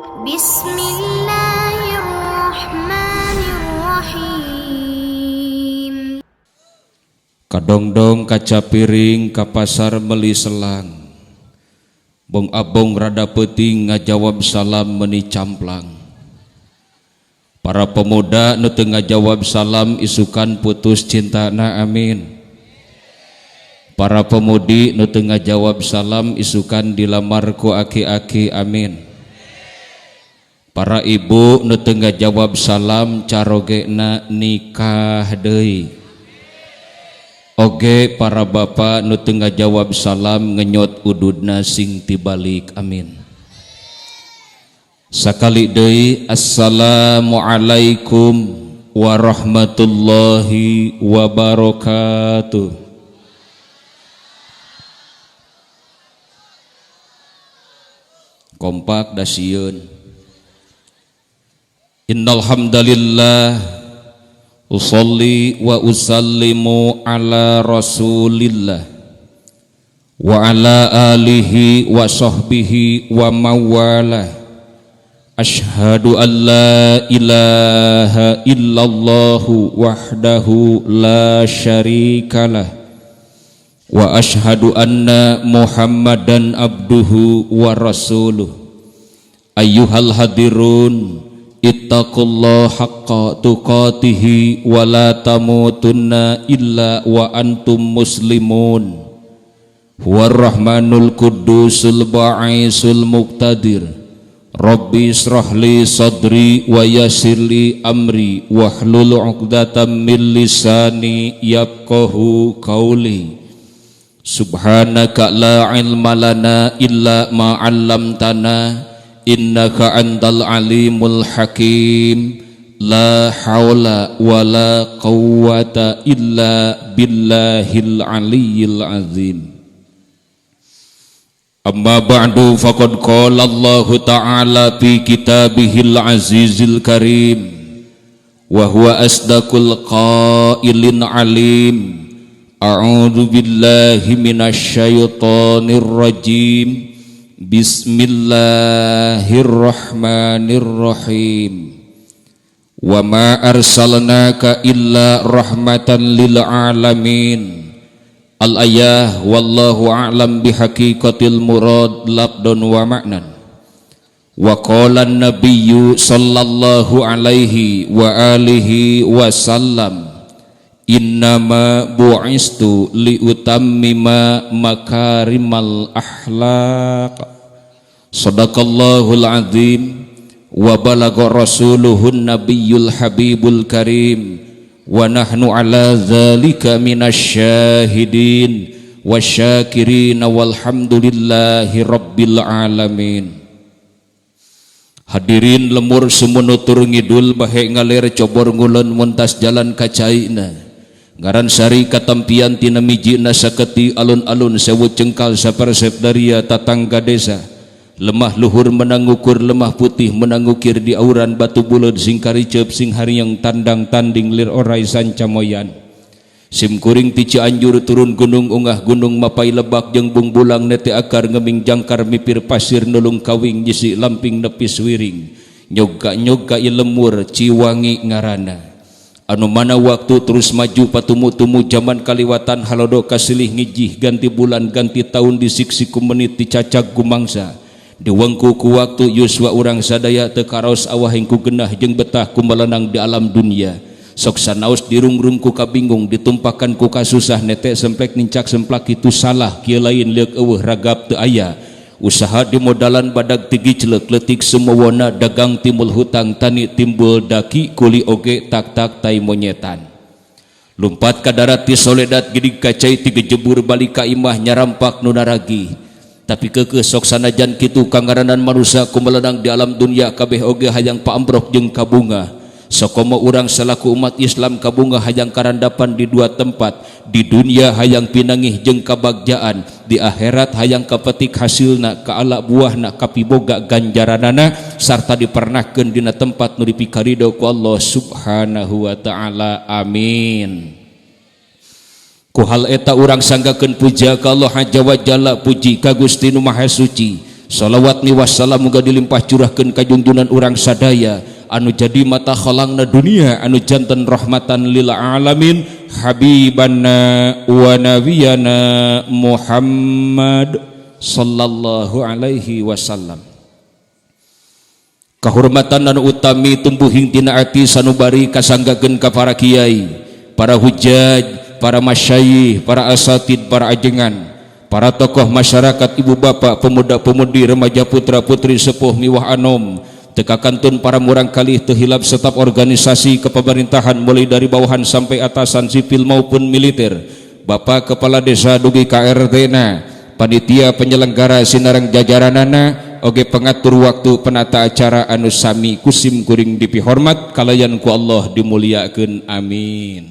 بسم الله الرحمن الرحيم. Kadongdong kaca piring ka pasar meli selang. Bong abong rada peuting ngajawab salam meni camplang. Para pemuda nu teu ngajawab salam isukan putus cintana, amin. Para pemudi nu teu ngajawab salam isukan dilamar ku aki-aki, amin. Para ibu nu teu ngajawab salam carogena nikah deui. Oge para bapak nu teu ngajawab salam ngenyot ududna sing tibalik, amin. Sakali deui, assalamualaikum warahmatullahi wabarakatuh. Kompak da sieun. Innal hamdalillah usalli wa usallimu ala rasulillah wa ala alihi wa sahbihi wa mawalah. Ashhadu an la ilaha illallah wahdahu la syarikalah wa ashhadu anna muhammadan abduhu wa rasuluh. Ayyuhal hadirun, ittaqullaha haqqa tuqatihi wa la tamutunna illa wa antum muslimun. Huwar rahmanul quddusul ba'isul muqtadir. Rabbi israh li sadri wa yassir li amri wahlul 'uqdatam min lisani yafqahu qawli. Subhanaka la ilma lana illa ma 'allamtana innaka antal alimul hakim. La haula wala quwwata illa billahil aliyyil azim. Amma ba'du, faqad qala Allahu ta'ala fi kitabihil azizil karim wa huwa asdaqul qailin alim. A'udzu billahi minasy syaithanir rajim. Bismillahirrahmanirrahim. Wa ma arsalnaka illa rahmatan lil alamin. Al-ayah, wallahu a'lam bihaqiqatil murad labdun wa ma'nan. Wa qala an-nabiyyu sallallahu alaihi wa alihi wasallam, innama bu'istu liutammima makarimal akhlaq. Sadaqallahul azim wa balagha rasuluhun nabiyyul habibul karim wa nahnu ala dzalika minasyahidin wasyakirin walhamdulillahi rabbil alamin. Hadirin lemur sumunutur ngidul bahe ngalir cobor ngulon muntas jalan kacaina ngaran sari katampian tina mijina saketi alun-alun sewu cengkal sapersep daria tatangga desa lemah luhur menangukur lemah putih menangukir di auran batu buleud sing kariceup sing hariang tandang tanding lir orai sanca moyan. Sim kuring ti Cianjur turun gunung ungah gunung mapai lebak jeung bungbulang nete akar ngeming jangkar mipir pasir nulung kawing nyisi lamping nepis wiring nyoga nyoga lemur Ciwangi ngarana anu mana waktu terus maju patumu-tumu zaman kaliwatan halodo kasilih ngijih ganti bulan ganti tahun disiksi ku menit dicacag gumangsa diwengku ku waktu yuswa urang sadaya teu karaos awahing ku genah jeung betah ku melenang di alam dunia. Sok sanaos dirungrung ku kabingung ditumpakan ku kasusah nete semplek nincak semplak itu salah kieu lain leuk eueuh ragap teu aya. Usaha dimodalan badag tigi celek letik sumewona dagang timbul hutang tani timbul daki kuli oge tak tak tai monyetan. Lumpat ka darat ti soledat gidig kacai ti gejebur balik ka imah nyarampak nu naragi. Tapi keukeuh sok sanajan kitu kangaranan manusia kumelenang di alam dunia kabeh oge hayang paambrok jeung kabunga. Sokomo urang selaku umat Islam kabunga hayang karandapan di dua tempat, di dunia hayang pinangih jeung kabagjaan, di akhirat hayang kapetik hasilna kaala buahna kapiboga ganjaranana sarta dipernahkeun dina tempat nu dipikarido ku Allah Subhanahu wa taala, amin. Ku hal eta urang sanggakeun puja ka Allah Azza wa Jalla, puji ka Gusti nu Maha Suci. Salawat ni wassalam muga dilimpah curahkeun ka junjunan urang sadaya anu jadi mata khalangna dunia anu janten rahmatan lil alamin habibana wa nabiyana Muhammad sallallahu alaihi wasallam. Kahormatan anu utami tumbuhing tina ati sanubari kasanggakeun ka para kiai, para hujaj, para masyayikh, para asatid, para ajengan, para tokoh masyarakat, ibu bapak, pemuda-pemudi, remaja putra putri, sepuh miwah anom, teka kantun para murang kalih tehilap staf organisasi kepemerintahan mulai dari bawahan sampai atasan sipil maupun militer, bapak kepala desa dugi KRT na, panitia penyelenggara sinareng jajaranana, oge pengatur waktu penata acara anu sami kusim kuring dipihormat kalayan ku Allah dimuliakeun, amin.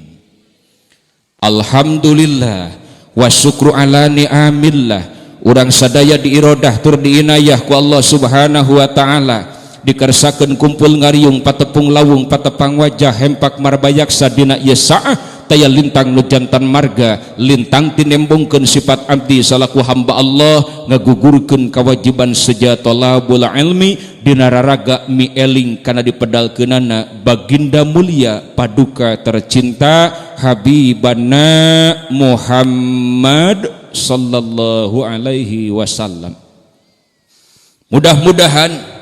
Alhamdulillah wa syukru ala ni'amillah, urang sadaya diirodah tur diinayah ku Allah subhanahu wa ta'ala, dikersakeun kumpul ngariung patepung lawung patepang wajah hempak marbayaksa dina ieu saah taya lintang nu jantan marga lintang tinembongkeun sifat abdi salaku hamba Allah ngagugurkeun kewajiban seja thalabul ilmi dina raraga mieling kana dipedalkeunana baginda mulia paduka tercinta habibana Muhammad sallallahu alaihi wasallam. Mudah-mudahan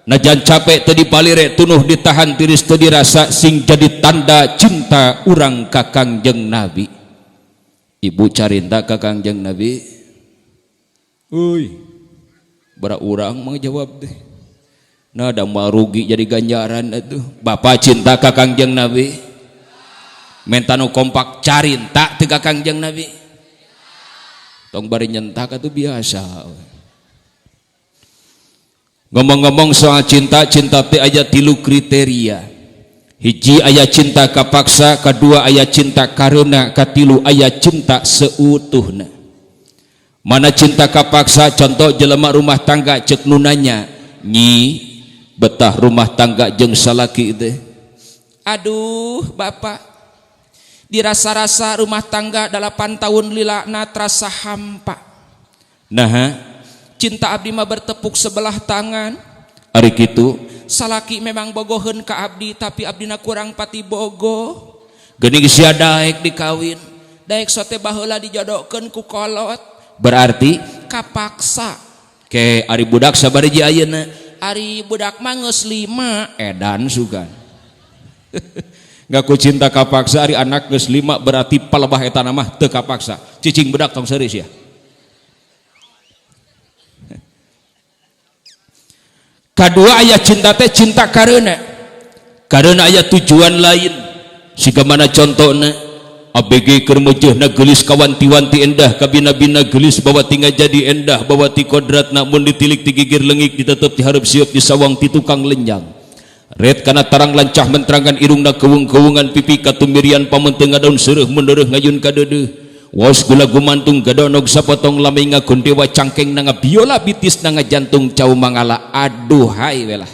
najan capek teu dipalire tunuh ditahan tiris teu dirasa sing jadi tanda cinta urang ka Kangjeng Nabi. Ibu carinta ka Kangjeng Nabi? Uy, bara urang mah jawab deh. Nah, da moal rugi jadi ganjaran atuh. Bapak cinta ka Kangjeng Nabi? Menta nu kompak carinta teu ka Kangjeng Nabi? Tong bari nyentak atuh biasa. Ngomong-ngomong soal cinta, cinta teh aya tilu kriteria. Hiji aya cinta kapaksa, kedua aya cinta karena, katilu aya cinta seutuhna. Mana cinta kapaksa? Contoh jelema rumah tangga cek nu nanya, "Nyi, betah rumah tangga jeung salaki teh?" Aduh bapak, dirasa-rasa rumah tangga 8 tahun lilana terasa hampa. Nah, cinta abdi mah bertepuk sebelah tangan. Ari kitu? Salaki memang bogoheun ka abdi, tapi abdina kurang pati bogoh. Geuning sia daek dikawin. Daek sote baheula dijodohkeun ku kolot. Berarti kapaksa. Ke ari budak sabariji ayeuna? Ari budak mah geus 5. Edan sugan. Ngaku cinta kapaksa ari anak geus 5 berarti palebah eta mah teu kapaksa. Cicing budak tong seuris ya. Kadua aya cinta teh cinta karena. Karena aya tujuan lain. Siga mana contohna? ABG keur mejeuhna geulis kawanti-wanti endah kabina-bina geulis bawa tinggal jadi endah bawa ti kodratna mun ditilik ti gigir lengik ditetep ti hareup sieup di sawang ti tukang lenjang. Red kana tarang lancah mentrangan irungna kewung-kewungan pipi katumirian pamenteng daun seureuh mundereuh ngayun ka deudeuh. Waos gula gumantung gadonog sapotong lami ngagondewa cangkeng na ngabiola bitis na ngajantung cau mangala aduhai welah.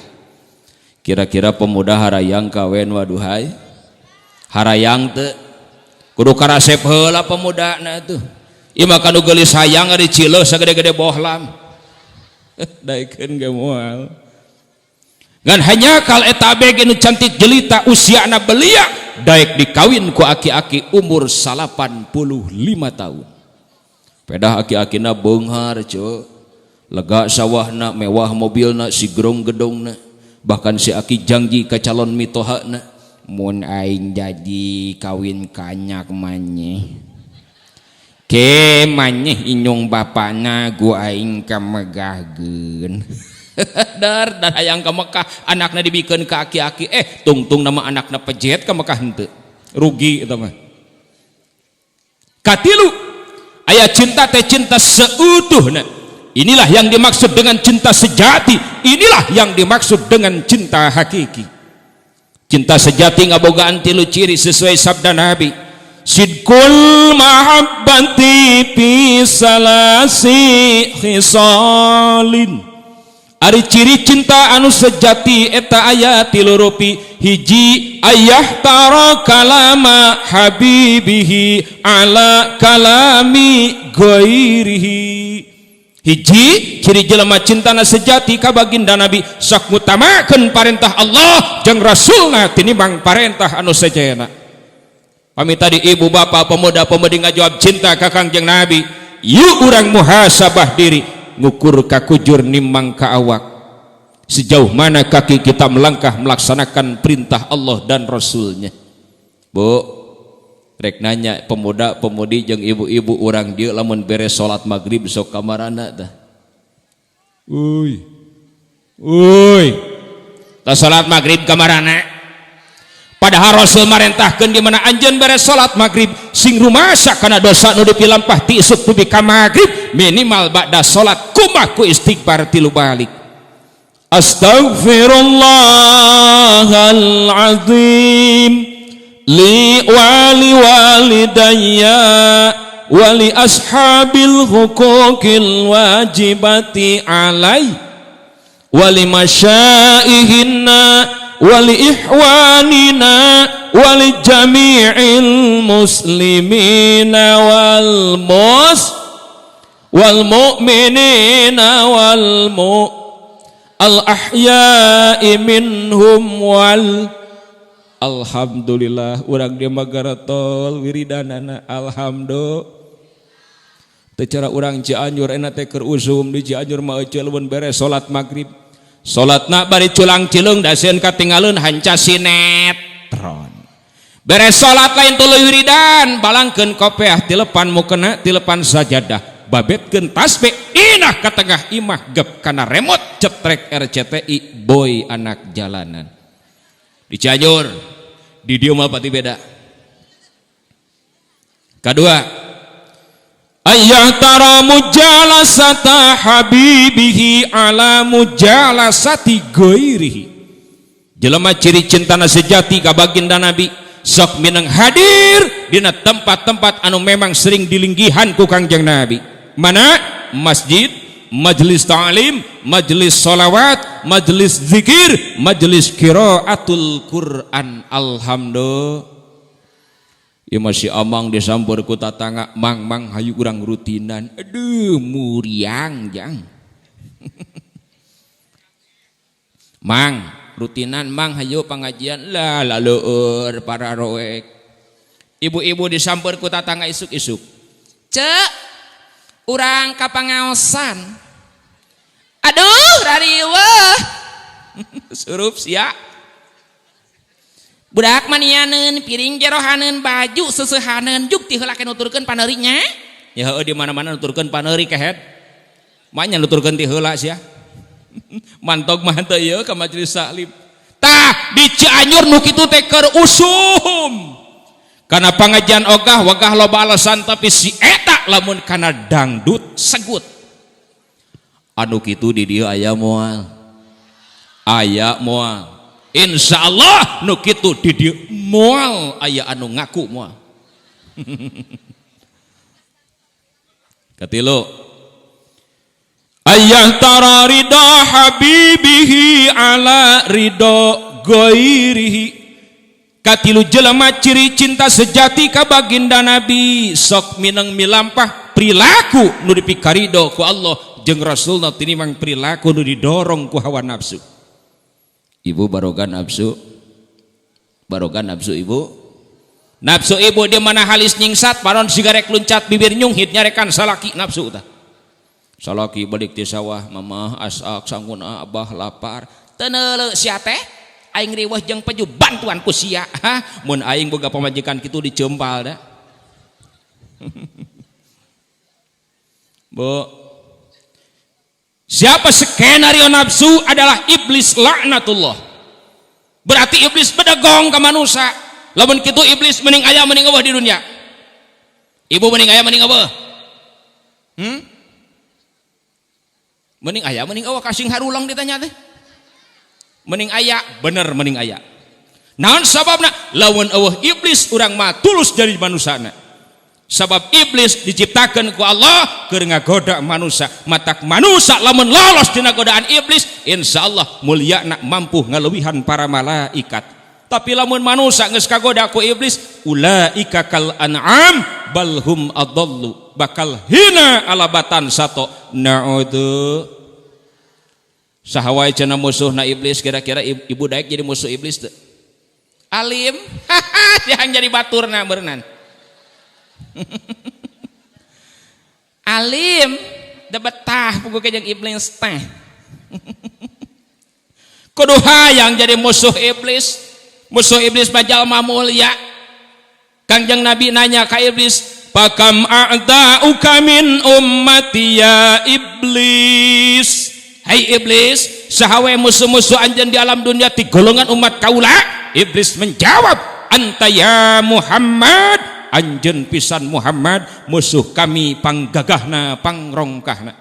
Kira-kira pemuda harayang kawen waduhai? Harayang teu? Kudu karasep heula pemuda na tuh. Ieu mah kanu geulis hayang ari cileuh sagede-gede bohlam. Daekeun ge moal. Ngan hanya kal eta abg nu cantik jelita usiana belia daek dikawin ku aki-aki umur 85 tahun. Pedah aki-akina beunghar ceu. Lega sawahna, mewah mobilna, sigrong gedongna. Bahkan si aki janji ka calon mitohana, mun aing jadi kawin kanyak manyeh. Ke manyeh inyong bapana gua aing ka Megahgeun. Dar dar hayang ka Mekah, anakna dibikeun ka aki-aki, tungtung nama anakna pejet ka Mekah henteu. Rugi eta mah. Katilu aya cinta teh cinta seutuhna. Inilah yang dimaksud dengan cinta sejati, inilah yang dimaksud dengan cinta hakiki. Cinta sejati ngabogaan tilu ciri sesuai sabda Nabi. Sidqul mahabbati fi salasi khisalin. Ari ciri cinta anu sejati eta aya tilu rupi. Hiji ayah tara kalama habibihi ala kalami ghairihi. Hiji ciri jelema cintana sejati ka baginda Nabi sok ngutamakeun parentah Allah jeung Rasulna tinimbang parentah anu sejenna. Pami tadi ibu bapak pemuda pemudi ngajawab cinta ka Kangjeng Nabi, yuk urang muhasabah diri, ngukur ka kujur nimbang ka awak. Sejauh mana kaki kita melangkah melaksanakan perintah Allah dan Rasulnya. Bu, rek nanya pemuda pemudi jeung ibu-ibu urang dieu lamun beres salat maghrib sok kamarana tah? Uy. Uy. Tah salat maghrib kamarana? Padahal Rasul marentahkeun di mana anjeun beres salat maghrib sing rumasa kana dosa nu dipilampah ti isuk dugi ka maghrib, minimal ba'da salat kumah ku istighfar 3 balik. Astaghfirullahal azim li wali walidayya wali ashabil huquqil wajibati alai wali masyaihinna wali ikhwanina wali jami'il muslimina wal mus wal mu'minina wal mu al ahya'i minhum wal. Alhamdulillah urang di Magaratol wiridanana alhamdulillah. Teu cara urang Cianjur enak teh keur usum di Cianjur mah euceul mun beres salat maghrib. Salatna bari culang cileung dasieun katinggalun hanca sinetron. Beres salat lain tuluy wiridan, balangkeun kopeah tilepan mukena tilepan sajadah, babetkeun tasbih inah ka tengah imah gep kana remote cetrek RCTI boy anak jalanan. Di Cianjur di dieu mah pati beda. Kedua, ayah tara mujalasata habibihi ala mujalasati ghairihi. Jelema ciri cintana sejati ka baginda Nabi sok mineng hadir dina tempat-tempat anu memang sering dilinggihan ku Kangjeng Nabi. Mana? Masjid, majelis ta'lim, majelis sholawat, majelis zikir, majelis qiraatul Quran. Alhamdulillah. Ya masih amang disampur ku tatangga, mang mang hayu urang rutinan. Aduh muriang jang. Mang rutinan mang hayu pengajian lah laleur para roek. Ibu-ibu disampur ku tatangga isuk-isuk. Cek urang ka pangaosan. Aduh rariweuh. Surup sia. Budak manianeun piring jerohaneun baju seusehaneun juk ti heula nuturkeun paneurinya. Ya heueuh di mana-mana nuturkeun paneuri kehed. Manya nuturkeun ti heula sia. Mantog mah teu ieu ka majelis taklim. Tah di Cianjur nu kitu teh keur usum. Kana pangajian ogah wagah loba alasan tapi si eta lamun kana dangdut segut. Anu kitu di dieu aya moal. Aya moal. Insyaallah nu kitu di dieu moal aya anu ngaku moal. Katilu, ayah tara ridha habibihi ala ridha ghairihi. Katilu jelema ciri cinta sejati ka baginda Nabi sok mineng milampah perilaku nu dipikarido ku Allah jeung Rasulna tinimbang perilaku nu didorong ku hawa nafsu. Ibu baroga nafsu, baroga nafsu ibu. Nafsu ibu di mana halis nyingsat paron sigarek luncat bibir nyunghit nyarekan salaki nafsu tah. Salaki balik ti sawah mamah asak sanguna abah lapar. Teu neuleuh sia teh aing riweuh jeung peju bantuan ku sia. Hah, mun aing boga pamajikan kitu diceumpal da. Bu, siapa skenario nafsu adalah iblis laknatullah. Berarti iblis bedegong ke manusia. Lamun kitu iblis mending aya mending eueuh di dunia. Ibu mending aya mending eueuh. Mending aya mending eueuh kasing harulang ditanya teh. Mending aya, bener mending aya. Naon sababna? Lamun eueuh iblis urang mah tulus jadi manusana. Sabab iblis diciptakan ku Allah keur ngagoda manusia. Matak manusia lamun lolos dina godaan iblis, insyaallah mulyana mampu ngaleuwihan para malaikat. Tapi lamun manusia geus kagoda ku iblis, ulaika kal an'am bal hum adallu. bakal hina alabatan sato. Na'udzu. Saha wae cenah musuhna iblis, kira-kira ibu daek jadi musuh iblis teu? Alim. Yang jadi baturna beureunan. Alim da betah puguh jeung iblis teh. Kudu hayang jadi musuh iblis. Musuh iblis mah jalma mulia. Kangjeng Nabi nanya ka iblis, "Pakam a'da'uka min ummati ya iblis?" Hai iblis, saha we musuh-musuh anjeun di alam dunia ti golongan umat kaula? Iblis menjawab, "Anta ya Muhammad." Anjeun pisan Muhammad, musuh kami panggagahna pangrongkahna.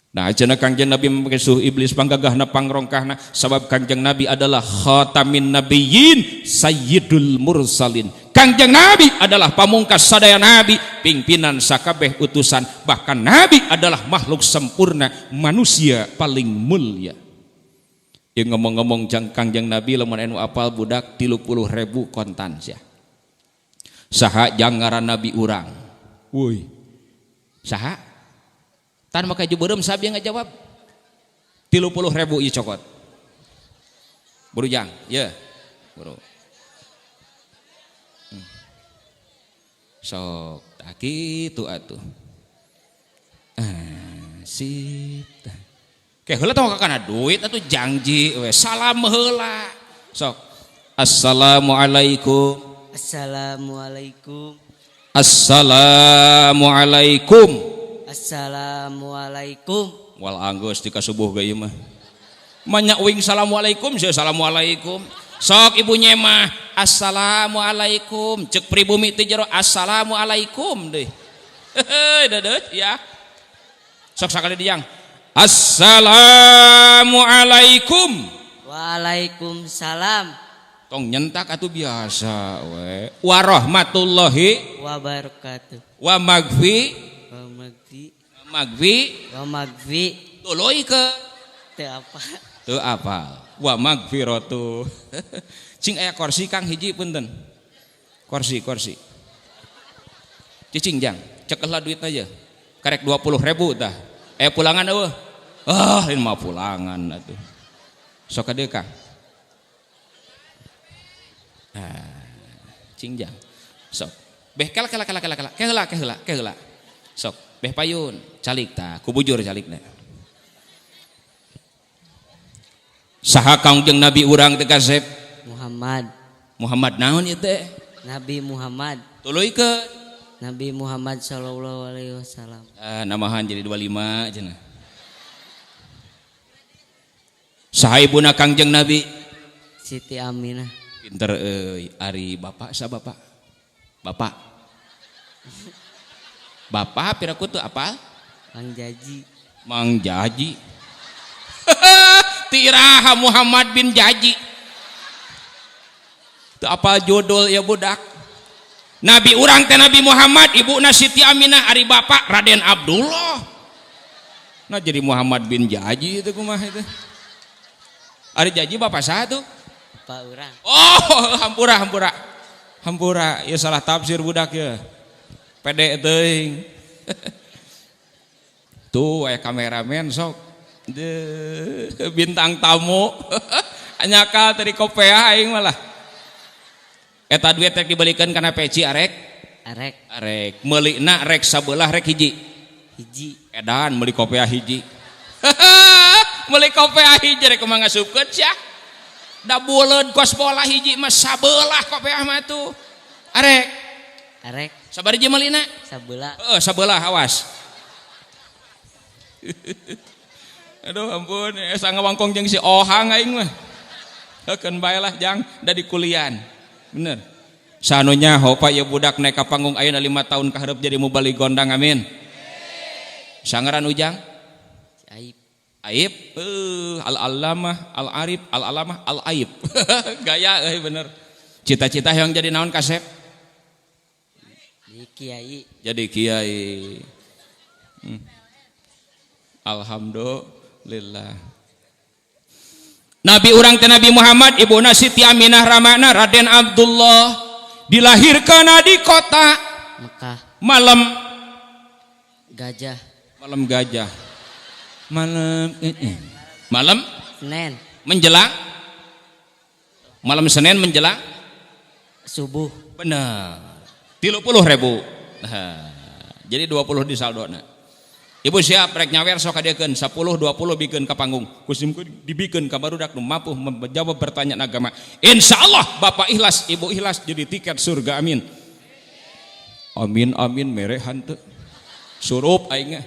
Nah, cenah Kangjeng Nabi musuh iblis panggagahna pangrongkahna, sabab Kangjeng Nabi adalah khatamin nabiyyin sayyidul mursalin. Kangjeng Nabi adalah pamungkas sadaya nabi, pimpinan sakabeh utusan, bahkan nabi adalah makhluk sempurna, manusia paling mulia. Yang ngomong-ngomong jang Kangjeng Nabi lamun anu apal budak 30.000 kontan sia. Saha jang ngaran nabi urang? Woi. Saha? Tan make beureum sabi ngajawab. 30.000 ieu cokot. Buru jang, ye. Buru. Sok tah kitu atuh. Sip. Ke heula tong kana duit atuh jangji we. Salam heula. Sok. Assalamualaikum. Assalamualaikum. Assalamualaikum. Assalamualaikum. Wal anggeus di kasubuh ge ieu mah. Manya uing assalamualaikum sia assalamualaikum. Sok ibu nyemah assalamualaikum cek pribumi teh jero assalamualaikum deh. Heuh deudeuh ya. Sok sakali diang. Assalamualaikum. Waalaikumsalam. Tong nyentak atuh biasa we. Warahmatullahi wabarakatuh. Wa magfi wa magfi magfi wa magfi tuluy ke teu apa teu apal wa magfiratu. Cing aya kursi Kang hiji punten. Kursi kursi. Cicing jang, cek heula duitna aja. Karek 20.000 tah. Aya pulangan eueuh. Ah, lain mah pulangan atuh. Sok ka dieu Kang. Ah, cing jang. Sok. Beh kela kela kela kela kela. Keheula keheula keheula. Sok, beh payun, calik tah, kubujur calikna. Saha Kangjeng Nabi urang teh kasep? Muhammad. Muhammad naon ieu teh? Nabi Muhammad. Tuluykeun. Nabi Muhammad sallallahu alaihi wasallam. Ah, namahan jadi 25 cenah. Saha ibuna Kangjeng Nabi? Siti Aminah. Pinter euy, ari bapak sa bapak? Bapak. Bapak piraku teu apal? Mang Jaji. Mang Jaji. Tiraha Muhammad bin Jaji. Teu apal judul ya budak. Nabi urang teh Nabi Muhammad, ibuna Siti Aminah, ari bapak Raden Abdullah. Nah jadi Muhammad bin Jaji itu kumaha itu? Ari Jaji bapak saha tuh? Bapak urang. Oh, hampura hampura. Hampura, ya salah tafsir budak ya. Pede teuing. Tuh aya kameramen sok. Deuh, bintang tamu. Anyakal tadi kopea aing malah. Eta duit rek dibelikeun kana peci arek? Arek. Arek. Meulina rek sabelah rek hiji. Hiji. Edan meuli kopea hiji. Meuli kopea hiji rek kumaha ngasupkeun sia. Da buleud kos bola hiji mah sabelah kopeah mah tuh. Arek. Arek. Sabariji meulina? Sabelah. Heeh, sabelah awas. Aduh ampun, esa ngawangkong jeung si Ohang aing mah. Heukeun bae lah jang da di kulian. Bener. Sanu nyaho Pak ya budak naik ka panggung ayeuna 5 tahun ka hareup jadi mubalig gondang amin. Sangaran Ujang? Aib. Aib, al-allamah, al-arif, al-alamah, al-aib. Gaya euy bener. Cita-cita yang jadi naon kasep? Jadi kiai. Jadi kiai. Alhamdulillah. Nabi urang teh Nabi Muhammad, ibuna Siti Aminah, ramana Raden Abdullah, dilahirkan di kota Mekah. Malam gajah. Malam gajah. Malam malam Senin menjelang malam Senin menjelang subuh. Benar. 30.000. Nah, jadi 20 di saldona. Ibu siap rek nyawer sok kadiekeun 10 20 bikeun ka panggung. Kusim dibikeun ka barudak nu mampu menjawab pertanyaan agama. Insyaallah bapak ikhlas, ibu ikhlas jadi tiket surga, amin. Amin amin mere hanteu. Surup aing.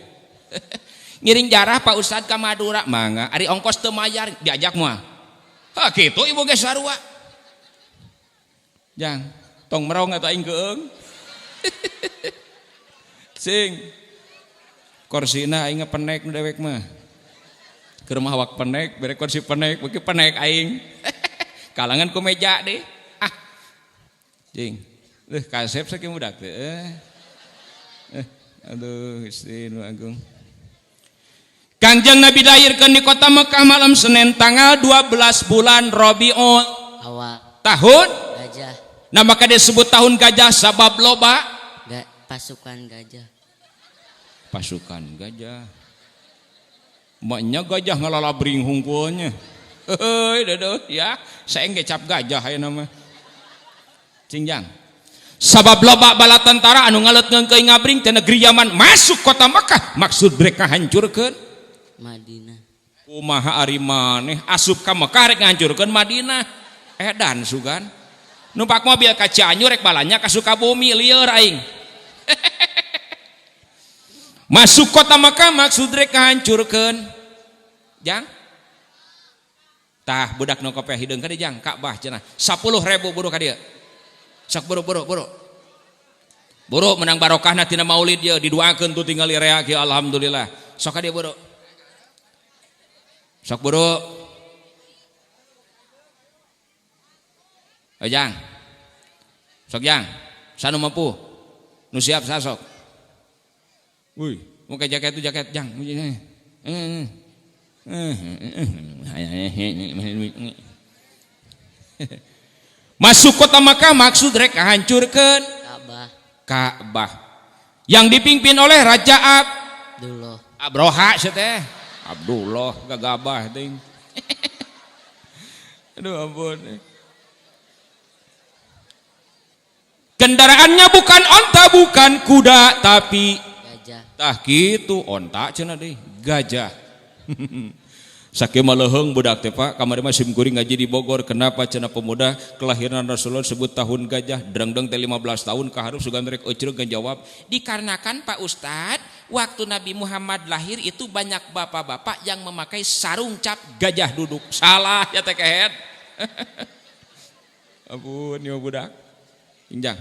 Ngiring jarah Pak Ustad ka Madura mangga ari ongkos teu mayar diajak moal. Ha kitu ibu ge sarua. Jang, tong merong atuh aing keung. Sing. Korsina aing penek nu dewek mah. Keur mah awak penek, bere kursi penek, beuki penek aing. Kalangan ku meja deh. Ah. Jing. Leuh kasep sakieu budak teh. Aduh Gusti nu agung. Kangjeng Nabi dilahirkan di kota Mekah malam Senin tanggal 12 bulan Rabiul Awal tahun gajah. Nah maka disebut tahun gajah sabab loba pasukan gajah. Pasukan gajah. Maknya gajah ngalalabring hungkulnya. Heuy deudeuh ya, saya ge cap gajah ayeuna mah. Cingjang. Sabab loba bala tentara anu ngaleut ngeungkeuy ngabring teh negeri Yaman masuk kota Mekah, maksud mereka hancurkeun Madinah. Kumaha ari maneh asup ka Mekah rek ngahancurkeun Madinah. Edan sugan. Numpak mobil ka Cianjur rek balanya ka Sukabumi lieur aing. Masuk kota Mekah maksud rek ngahancurkeun. Jang. Tah budak nu kope hideung ka dieu jang Ka'bah cenah. 10.000 buru ka dieu. Sok buru buru buru. Buru menang barokahna tina maulid ieu diduakeun tuh tinggal rea kieu alhamdulillah. Sok ka dieu buru. Sok buru. Jang. Sok jang. Sanu mampu. Nu siap sasok. Wih, mau ke jaket tu jaket jang. Masuk kota Makkah maksud rek hancurkeun Ka'bah. Ka'bah. Yang dipimpin oleh Raja Abdullah. Abroha sia teh. Abdullah gagabah ting. Aduh ampun. Kendaraannya bukan onta, bukan kuda, tapi gajah. Tah kitu onta cenah deui, gajah. Sakieu mah leuheung budak teh Pak, kamari mah sim kuring ngaji di Bogor, kenapa cenah pemuda kelahiran Rasulullah sebut tahun gajah, drengdeng teh 15 tahun ka hareup sugan rek eucreug ngajawab, dikarenakan Pak Ustad, waktu Nabi Muhammad lahir itu banyak bapak-bapak yang memakai sarung cap gajah duduk. Salah ya teh kehed. Ampun ieu budak. Injang.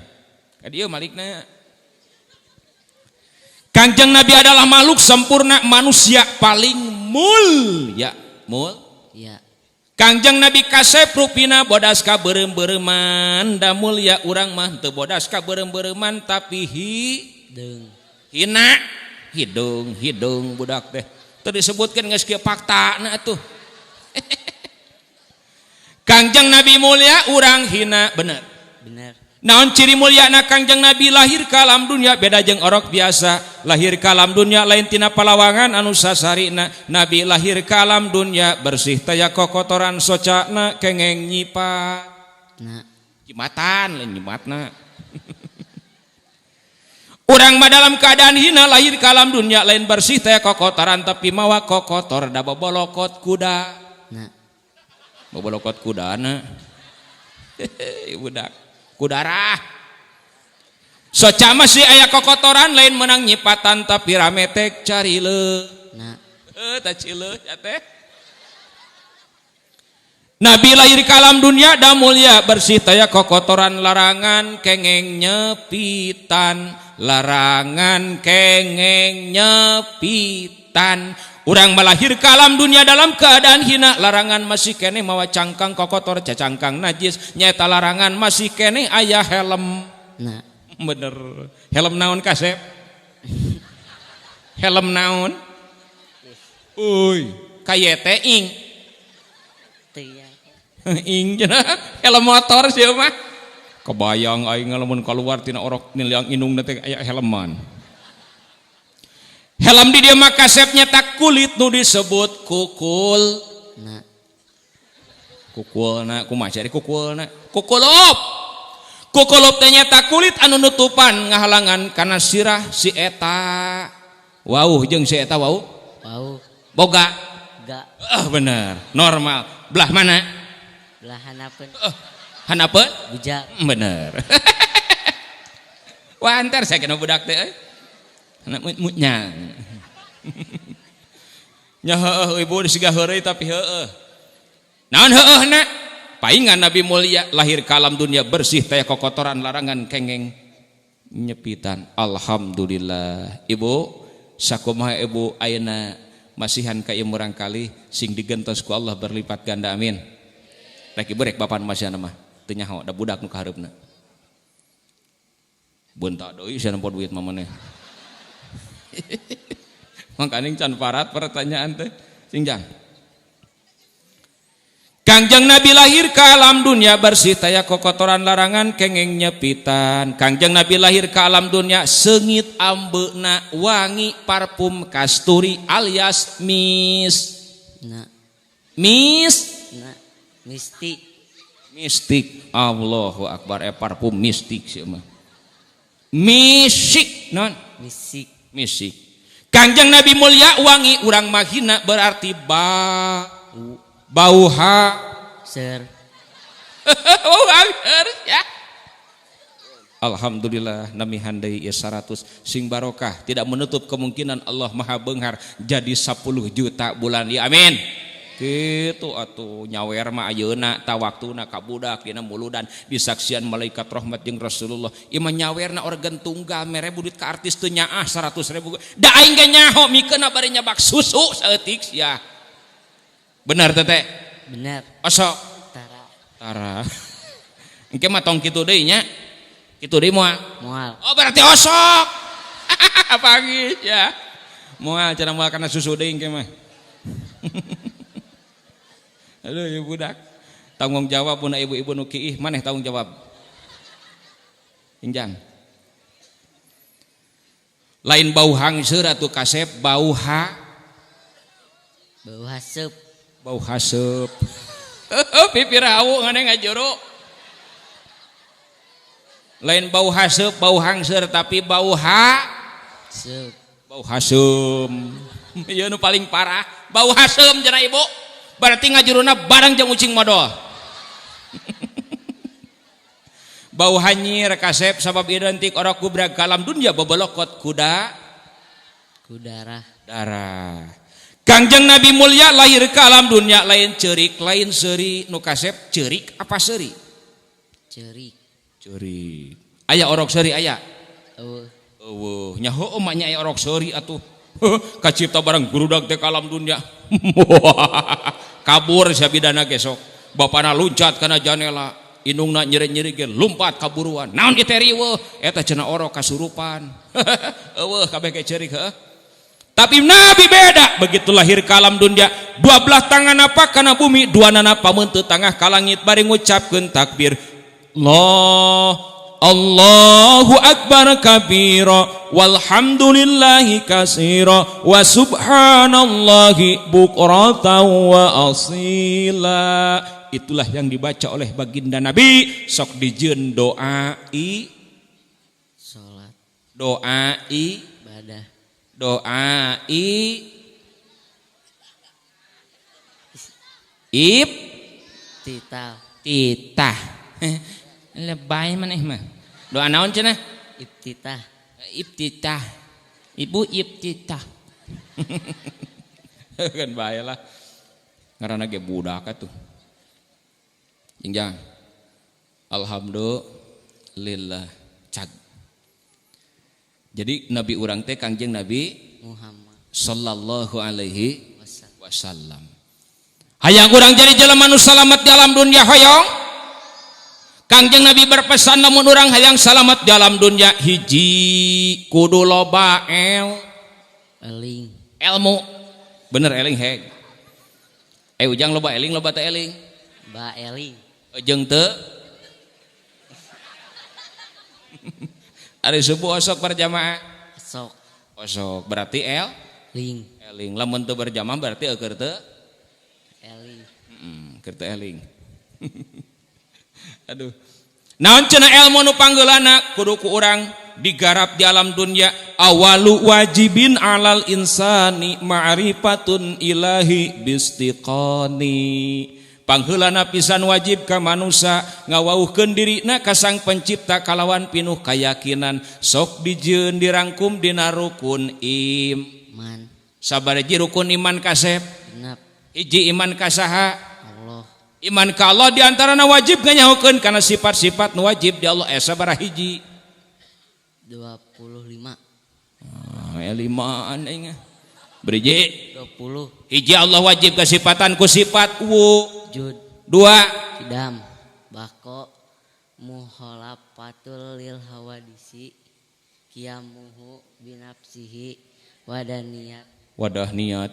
Ka dieu malikna. Kangjeng Nabi adalah makhluk sempurna, manusia paling mulia. Mul? Ya. Kangjeng Nabi kasep rupina bodas ka beureum-beureuman, da mulia urang mah teu bodas ka beureum-beureuman tapi hideung. Hina, hidung, hidung budak teh. Teu disebutkeun geus kieu faktana atuh. Kangjeng Nabi mulia urang hina, bener. Bener. Naon ciri mulyana Kangjeng Nabi lahir ka alam dunia beda jeung orok biasa. Lahir ka alam dunia lain tina palawangan anu sasarina. Nabi lahir ka alam dunia bersih taya kokotoran socana kengeng nyipat. Nah. Jimatan lain nyimatna. Urang mah dalam keadaan hina lahir ka alam dunia lain bersih taya kokotoran tapi mawa kokotor da bobolokot kuda. Nah. Bobolokot kudana. Hehehe budak. Kudarah soca masih aya kokotoran lain menang nyipatan tapi rametek carile. Nah. Tah cileut ya teh. Nabi lahir ka alam dunia da mulia bersih taya kokotoran larangan kengeng nyepitan, larangan kengeng nyepitan. Urang melahir ke alam dunia dalam keadaan hina, larangan masih keneh mawa cangkang kokotor, cacangkang najis, nyata larangan masih keneh aya helm. Nah. Bener. Helm naon kasep? Helm naon? Uy, kayete ing. Ing cenah, helm motor sih mah. Kebayang aing lamun kaluar tina orok niliang indungna teh aya helman. Helm di dieu mah kasep nyetak kulit nu disebut kukul. Na. Kukulna kumaha cari kukulna? Kukulop. Kukulop teh nyetak kulit anu nutupan ngahalangan kana sirah si eta. Wauh jeung si eta wauh? Wauh. Boga? Ga. Bener, normal. Belah mana? Belah hanapeun. Hanapeun? Bujang. Bener. Wah, antar saya kena budak teh euy. Anak mutnya. Nya heueuh ibu siga heureuy tapi heueuh. Naon heueuhna? Paingan Nabi mulia lahir ke alam dunia bersih taya kokotoran larangan kengeng nyepitan. Alhamdulillah. Ibu, sakumaha ibu ayeuna masihan ka ieu murang kali sing digentos ku Allah berlipat ganda amin. Rek ibu rek bapan masihan mah teu nyaho da budak nu kahareupna. Beunta deui sia nempo duit mah maneh. Mangkaning can parat pertanyaan teh sing jang. Kangjeng Nabi lahir ke alam dunia bersih taya kokotoran larangan kengeng nyepitan. Kangjeng Nabi lahir ke alam dunia seungit ambeuna wangi parfum kasturi alias mis. Na. Mis. Na. Mistik. Mistik. Allahu akbar, parfum mistik sih mah. Misik non. Misik. Misik. Kangjeng Nabi mulia wangi urang mahina berarti ba bau ha ser. Bau hanger ya. Alhamdulillah nami handai ya 100 sing barokah, tidak menutup kemungkinan Allah Maha Benghar jadi 10 juta bulan ya amin. Kitu atuh nyawer mah ayeuna ta waktuna ka budak dina muludan disaksian malaikat rahmat jeung Rasulullah. Ieu mah nyawerna organ tunggal mere duit ka artis teu nyaah 100.000. Da aing ge nyaho mikeunna bari nyabak susu saeutik sia. Benar teteh? Benar. Osok. Tara. Tara. Engke mah tong kitu deui nya. Kitu deui moal. Moal. Oh berarti osok. Pagi ya. Moal cenah moal kana susu deui engke mah. Aduh ieu budak. Tanggung jawab puna ibu-ibu nu kiih maneh tanggung jawab. Injang. Lain bau hangseur atuh kasep bau ha. Bau haseup. Bau haseup. Pipir hawu ngane ngajuru. Lain bau haseup, bau hangseur tapi bau ha seup. Bau haseum. Ieu nu paling parah, bau haseum cenah ibu. Berarti ngajuruna barang jeung ucing modol. Bau hanyir kasep sabab identik orok gubrag ka alam dunia bebelokot kuda kudarah. Darah. Kangjeng Nabi mulia lahir ke alam dunia lain ceurik lain seuri nu kasep ceurik apa seuri? Ceurik. Ceurik. Aya orok seuri aya? Eueuh. Eueuh. Nya heueuh mah nya aya orok seuri atuh. Kacipta barang gurudag teh ka alam dunia. Kabur sia bidana ge sok. Bapana luncat kana janela, indungna nyeri-nyeri ge lumpat kaburuan. Naon ieu teh riweuh? Eta cenah orok kasurupan. Eueuh kabeh ge ceurik heuh. Tapi Nabi beda, begitu lahir ke alam dunia, dua belah tangan apa kana bumi, dua nana pameunteut tangah ka langit bari ngucapkeun takbir. Allah Allahu akbar kabira walhamdulillahi kasira wa subhanallahi bukratan wa asila. Itulah yang dibaca oleh baginda Nabi sok dijieun doa i salat, doa i ibadah, doa i ib titah, titah. Lebay maneh mah. Doa naon cenah? Ibtitah. Ibtitah. Ibu ibtitah. Kan bae lah. Ngaranna ge budak atuh. Jingjang. Alhamdulillah. Cag. Jadi nabi urang teh Kangjeng Nabi Muhammad sallallahu alaihi wasallam. Hayang urang jadi jelema nu salamet di alam dunia hoyong. Kangjeng Nabi berpesan lamun urang hayang salamet di alam dunia hiji kudu loba eling. Ilmu. Bener eling heg. Ujang loba eling loba teh eling. Ba eling. Jeung teu. Ari subuh osok berjamaah? Osok. Osok berarti el ling. Eling. Lamun teu berjamaah berarti eueur teu eling. Heeh, keur teu eling. Aduh. Naon cenah ilmu nu panggeulana kudu ku urang digarap di alam dunia. Awalu wajibin alal insani ma'rifatun ilahi bistiqani. Pangheulana pisan wajib ka manusia ngawauhkeun dirina ka sang pencipta kalawan pinuh kayakinan. Sok dijieun dirangkum dina rukun iman. Sabaraha rukun iman kasep? Genep. Hiji iman ka saha? Allah. Iman ka Allah diantarana wajib nganyahokeun kana sifat-sifat nu wajib di Allah. Sabaraha hiji? 25. Ah, limaan aing. Beriji? 20. Hiji Allah wajib kasifatan ku sifat wujud. Dua. Kidam bako muholafatul lil hawadisi kiamuhu binafsihi wadaniyat. Wadah niat.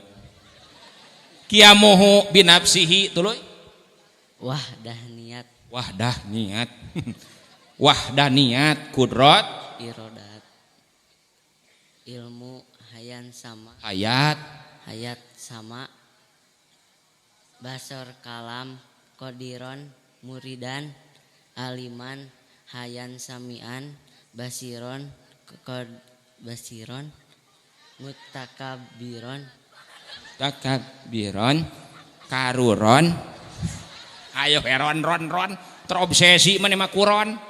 Kiamuhu binafsihi tuluy. Wahdah niat. Wahdah niat. Wahdah niat kudrat irodat ilmu hayan sama hayat hayat sama basor kalam kodiron muridan aliman hayan samian basiron kod basiron mutakabiron takabbiron karuron. Ayo heron ron ron terobsesi mana mah kuron.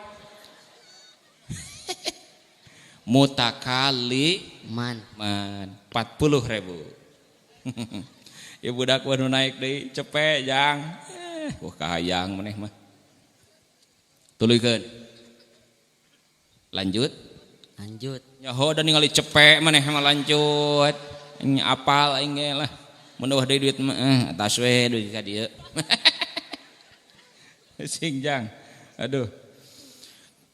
Mutakali man man 40.000. Ibu budak nu naik deui cepet jang. Wah kahayang maneh mah. Tuluykeun. Lanjut. Lanjut. Nyaho da ningali cepet maneh mah lanjut. Nya apal aing ge lah. Mun eueuh deui duit mah atas we duit ka dieu. Sing jang. Aduh.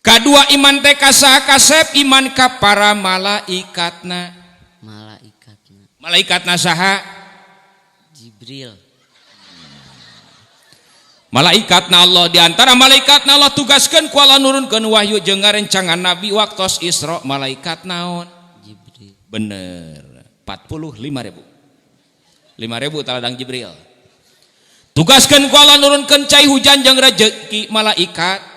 Kadua iman teh ka saha kasep? Iman ka para malaikatna. Malaikatna. Malaikatna saha? Jibril. Malaikatna Allah, di antara malaikatna Allah tugaskeun ku Allah nurunkeun wahyu jeung ngarencangan nabi waktos Isra. Malaikat naon? Jibril. Bener. 45.000. 5.000 taladang Jibril. Tugaskeun ku Allah nurunkeun cai hujan jeung rejeki malaikat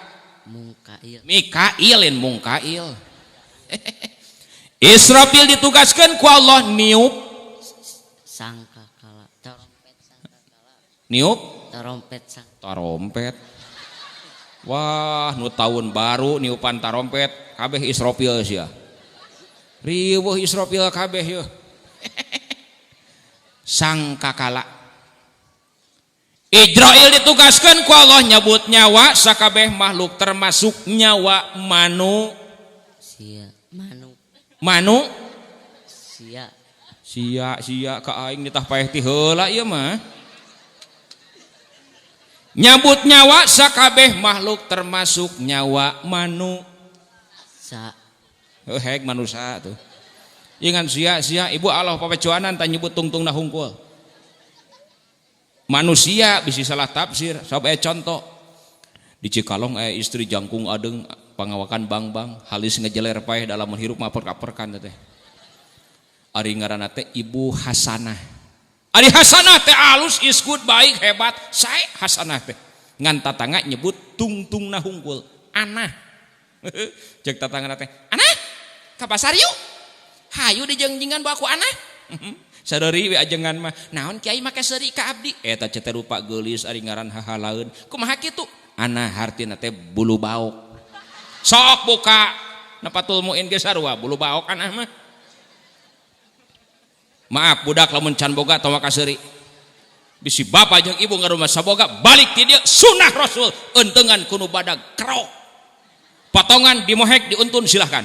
Mungkail. Mikailin Mungkail. Israfil ditugaskan ku Allah niup sangkakala trompet sangkakala. Niup trompet sang trompet. Wah, nu tahun baru niupan tarompet kabeh Israfil sia. Riweuh Israfil kabeh yeuh. Sangkakala. Ijrail ditugaskan ku Allah nyabut nyawa sakabeh makhluk termasuk nyawa manusia. Manu manu sia sia sia ka aing ditah paeh ti heula ieu mah. Nyabut nyawa sakabeh makhluk termasuk nyawa manu sa. Heuh manusia tuh. Ingan sia sia ibu Allah papecuanan tah nyebut tungtungna hungkul. Manusia bisa salah tafsir. Sok aya contoh di Cikalong aya istri jangkung adeng pangawakan bang-bang halis ngejeler paeh dalam hirup mah perka-perkan teh. Ari ngaranna teh Ibu Hasanah. Ari Hasanah teh alus iskut baik hebat sae Hasanah teh. Ngan tatangga nyebut tungtungna hungkul anah. Cek tatangga teh anah ka pasar yuk. Hayu dijengjingan bawa ku anah. Sadari we ajengan mah naon kiai make seuri ka abdi eta teh rupa geulis ari ngaran hahalaeun kumaha kitu anah hartina teh bulu baok. Sok buka napatul muin ge sarua bulu baok anah mah. Maaf budak lamun can boga tong kaseuri. Bisi bapa jeung ibu ngarumah saboga balik ti dieu sunah Rasul eunteungan ku nu badag kerok. Potongan dimohek diuntun silahkan.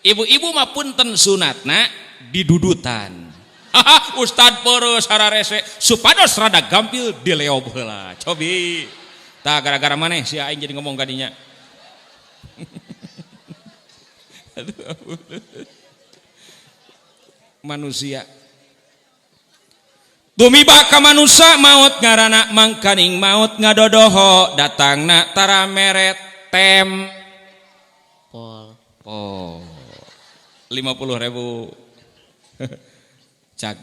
Ibu-ibu mah punten sunatna didudutan. Ustad peureuh sararese supados rada gampil dileob heula. Cobi. Tah gara-gara maneh si aing jadi ngomong kadinya. Aduh, manusia. Tumiba ka manusia maut ngaranna mangkaning maut ngadodoho datangna tara meret tem. Pol. Oh. 50.000. Cak.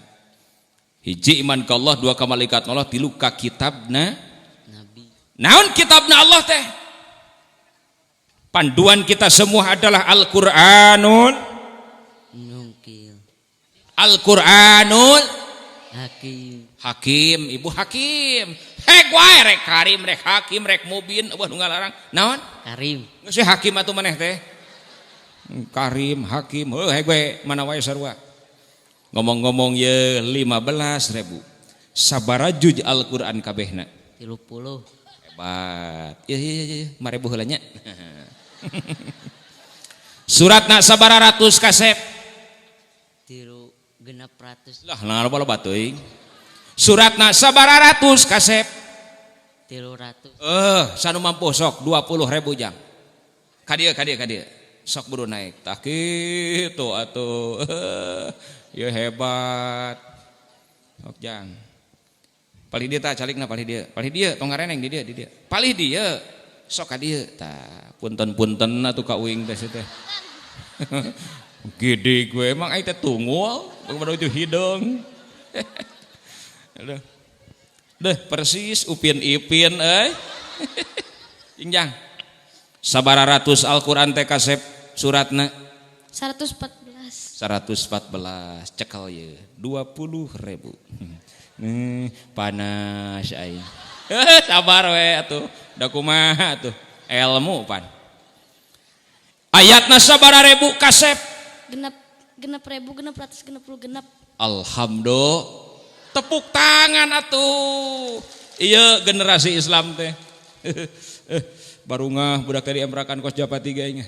Hiji iman ka Allah, dua ka malaikat Allah, tilu ka kitabna Nabi. Naon kitabna Allah teh? Panduan kita semua adalah Al-Qur'anul Nungkil. Al-Qur'anul Hakim. Hakim, ibu hakim. Hek wae rek karim, rek hakim, rek mubin, eueuh nu ngalarang. Naon? Karim. Geus we hakim atuh maneh teh. Karim, hakim, heuh hek we mana wae sarua. Ngomong-ngomong ye 15.000. Sabaraha juz Al-Qur'an kabehna? 30. Hebat. Ieu ieu ieu 5.000 heula nya. Suratna sabaraha ratus kasep? 300. Lah nah loba teuing. Suratna sabaraha ratus kasep? 300. Sanu mampu sok 20.000 jang. Ka dieu ka dieu ka dieu. Sok buru naik. Tah kitu atuh. Ya hebat. Sok jang. Palih dieu tah calikna palih dieu. Palih dieu tong ngareneng di dieu di dieu. Palih dieu. Sok ka dieu tah. Punten-punten atuh ka uing teh teh. Gede gue emang aing teh tungul, bagaimana itu hideung. Aduh. Deh persis Upin Ipin euy. Ingjang. Sabaraha ratus Al-Qur'an teh kasep suratna? 114. 114 cekel ye 20.000. Panas aing. Sabar we atuh. Da kumaha atuh? Ilmu pan. Ayatna sabaraha ribu kasep? 6.666. Alhamdulillah. Tepuk tangan atuh. Iya generasi Islam teh. Barungah budak tadi emrakan kos Japati geuing.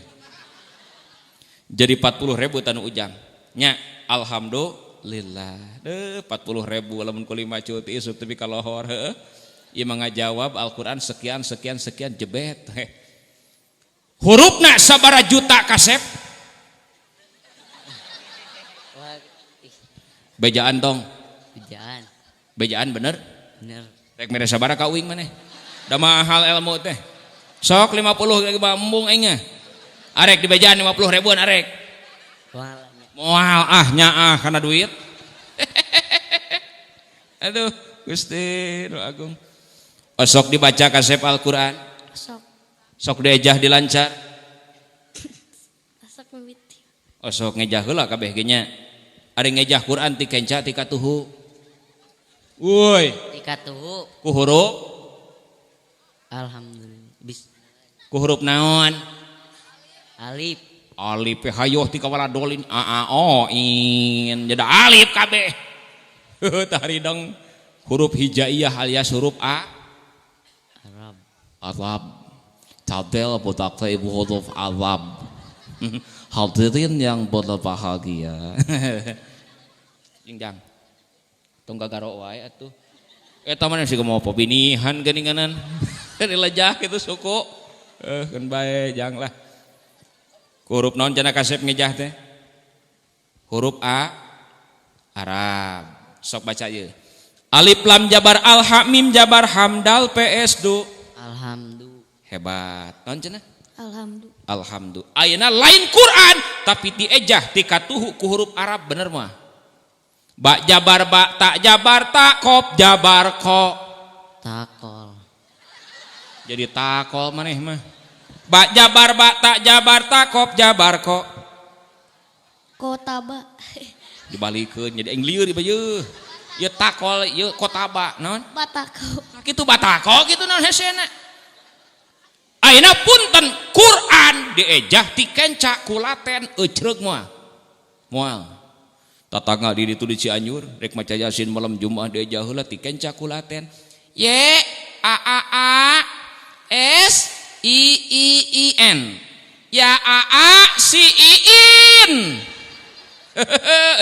Jadi 40.000 tanu ujang. Nya alhamdulillah. Deuh 40.000 lamun ku 5 cuti isuk tepi ka lohor heueuh. Ieu mah ngajawab Al-Qur'an sekian sekian sekian jebet. Hurufna sabaraha juta kasep? Wah, ih, Bejaan tong. bejaan. Bejaan bener? Bener. Rek mere sabaraha ka uing maneh? Da mahal ilmu teh. Sok 50 lagi embung aing nya. Arek dibejaan 50 ribuan arek. Moal nya. Moal ah nyaah kana duit. Aduh, Gusti nu agung. Osok dibaca kasep Al-Qur'an. Sok. Sok diejah dilancar. Sok mimiti. Osok ngejah heula kabeh ge nya. Ari ngejah Quran ti kenca ti katuhu. Woi, Ti katuhu. Ku huruf Alhamdulillah. Bis ku huruf naon? Alif. Alif hayoh ti kawala dolin a a o in. Jadi alif kabeh. Taridang huruf hijaiyah alias huruf a Arab. Arab. Cadel budak teh ibu huruf Arab. Hadirin yang berbahagia. Jingjang. Tong gagaro wae atuh. Eta mah sih mau pebinihan geuninganan. Dilejah kitu suku. Keun bae jang lah. Huruf naon cenah kasep ngejah teh? Huruf A Arab. Sok baca ieu. Alif lam jabar al ha mim jabar hamdal ps du. Alhamdulillah. Hebat. Naon cenah? Alhamdulillah. Alhamdulillah. Ayeuna lain Quran tapi diejah ti katuhu ku huruf Arab bener mah. Ba jabar ba ta jabar ta kop jabar ko. Takol. Jadi takol maneh mah. Ba jabar ba ta jabar ta kop jabar ko. Kotaba. Dibalikeun jadi aing lieur ieu. Ieu takol ieu kotaba naon? Batako. Nah, kitu batako kitu naon hesena. Ayeuna punten Quran diejah ti kenca ku laten eucreug moal. Moal. Tatangga di ditu di Cianjur rek maca Yasin malam Jumat diejah heula ti kenca ku laten. Y A A A S I I I N. Ya A A C I In.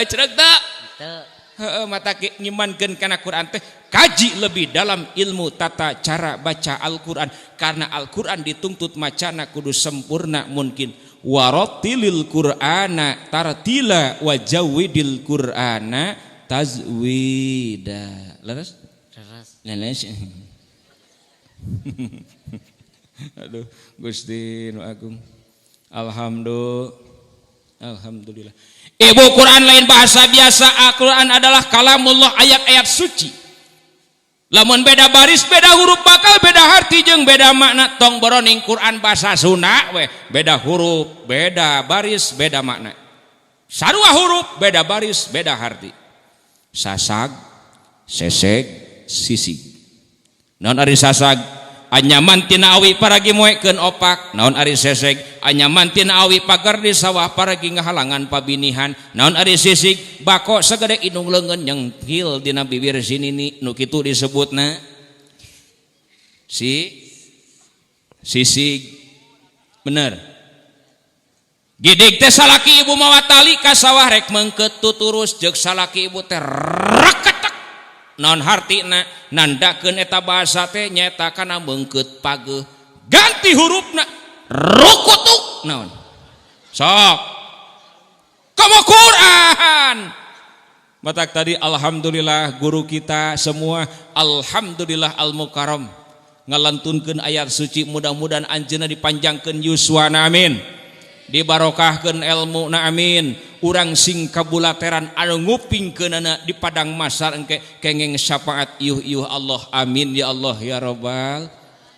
Eucreug teu? Teu. Heeh, mata ngimankeun kana Quran teh kaji lebih dalam ilmu tata cara baca Al-Quran karena Al-Quran dituntut macana kudu sempurna mungkin warattilil Qur'ana tartila wajawidil Qur'ana tazwida. Leres? Leres. Leres. Aduh, Gusti nu agung. Alhamdulillah. Alhamdulillah. Ibu, Quran lain bahasa biasa. Al-Quran adalah kalamullah, ayat-ayat suci. Lamun beda baris, beda huruf, bakal beda arti jeung beda makna. Tong boroning Quran bahasa Sunda weh, beda huruf, beda baris, beda makna. Sarua huruf, beda baris, beda arti. Sasag, seseg, sisig. Naon ari sasag? Anyaman tina awi paragi moekeun opak. Naon ari seseg? Anyaman tina awi pagar di sawah paragi ngahalangan pabinihan. Naon ari sisig? Bako sagede indung leungeun nyengkil dina bibir sinini, nu kitu disebutna si sisig. Bener. Gidig teh salaki ibu mawa tali ka sawah rek meungkeut tuturus, jeung salaki ibu teh reketek. Naon hartina? Nandakeun eta bahasa teh nyaeta kana meungkeut pageuh. Ganti hurufna rukutuk naon? Sok. Komo Quran. Matak tadi alhamdulillah guru kita semua, alhamdulillah al-mukarram ngalantunkeun ayat suci, mudah-mudahan anjeunna dipanjangkeun yuswana, amin. Dibarokahkeun elmuna, amin. Urang sing kabulateran anu ngupingkeunana di padang masar engke kengeng syafaat iuh-iuh Allah, amin ya Allah ya rabbal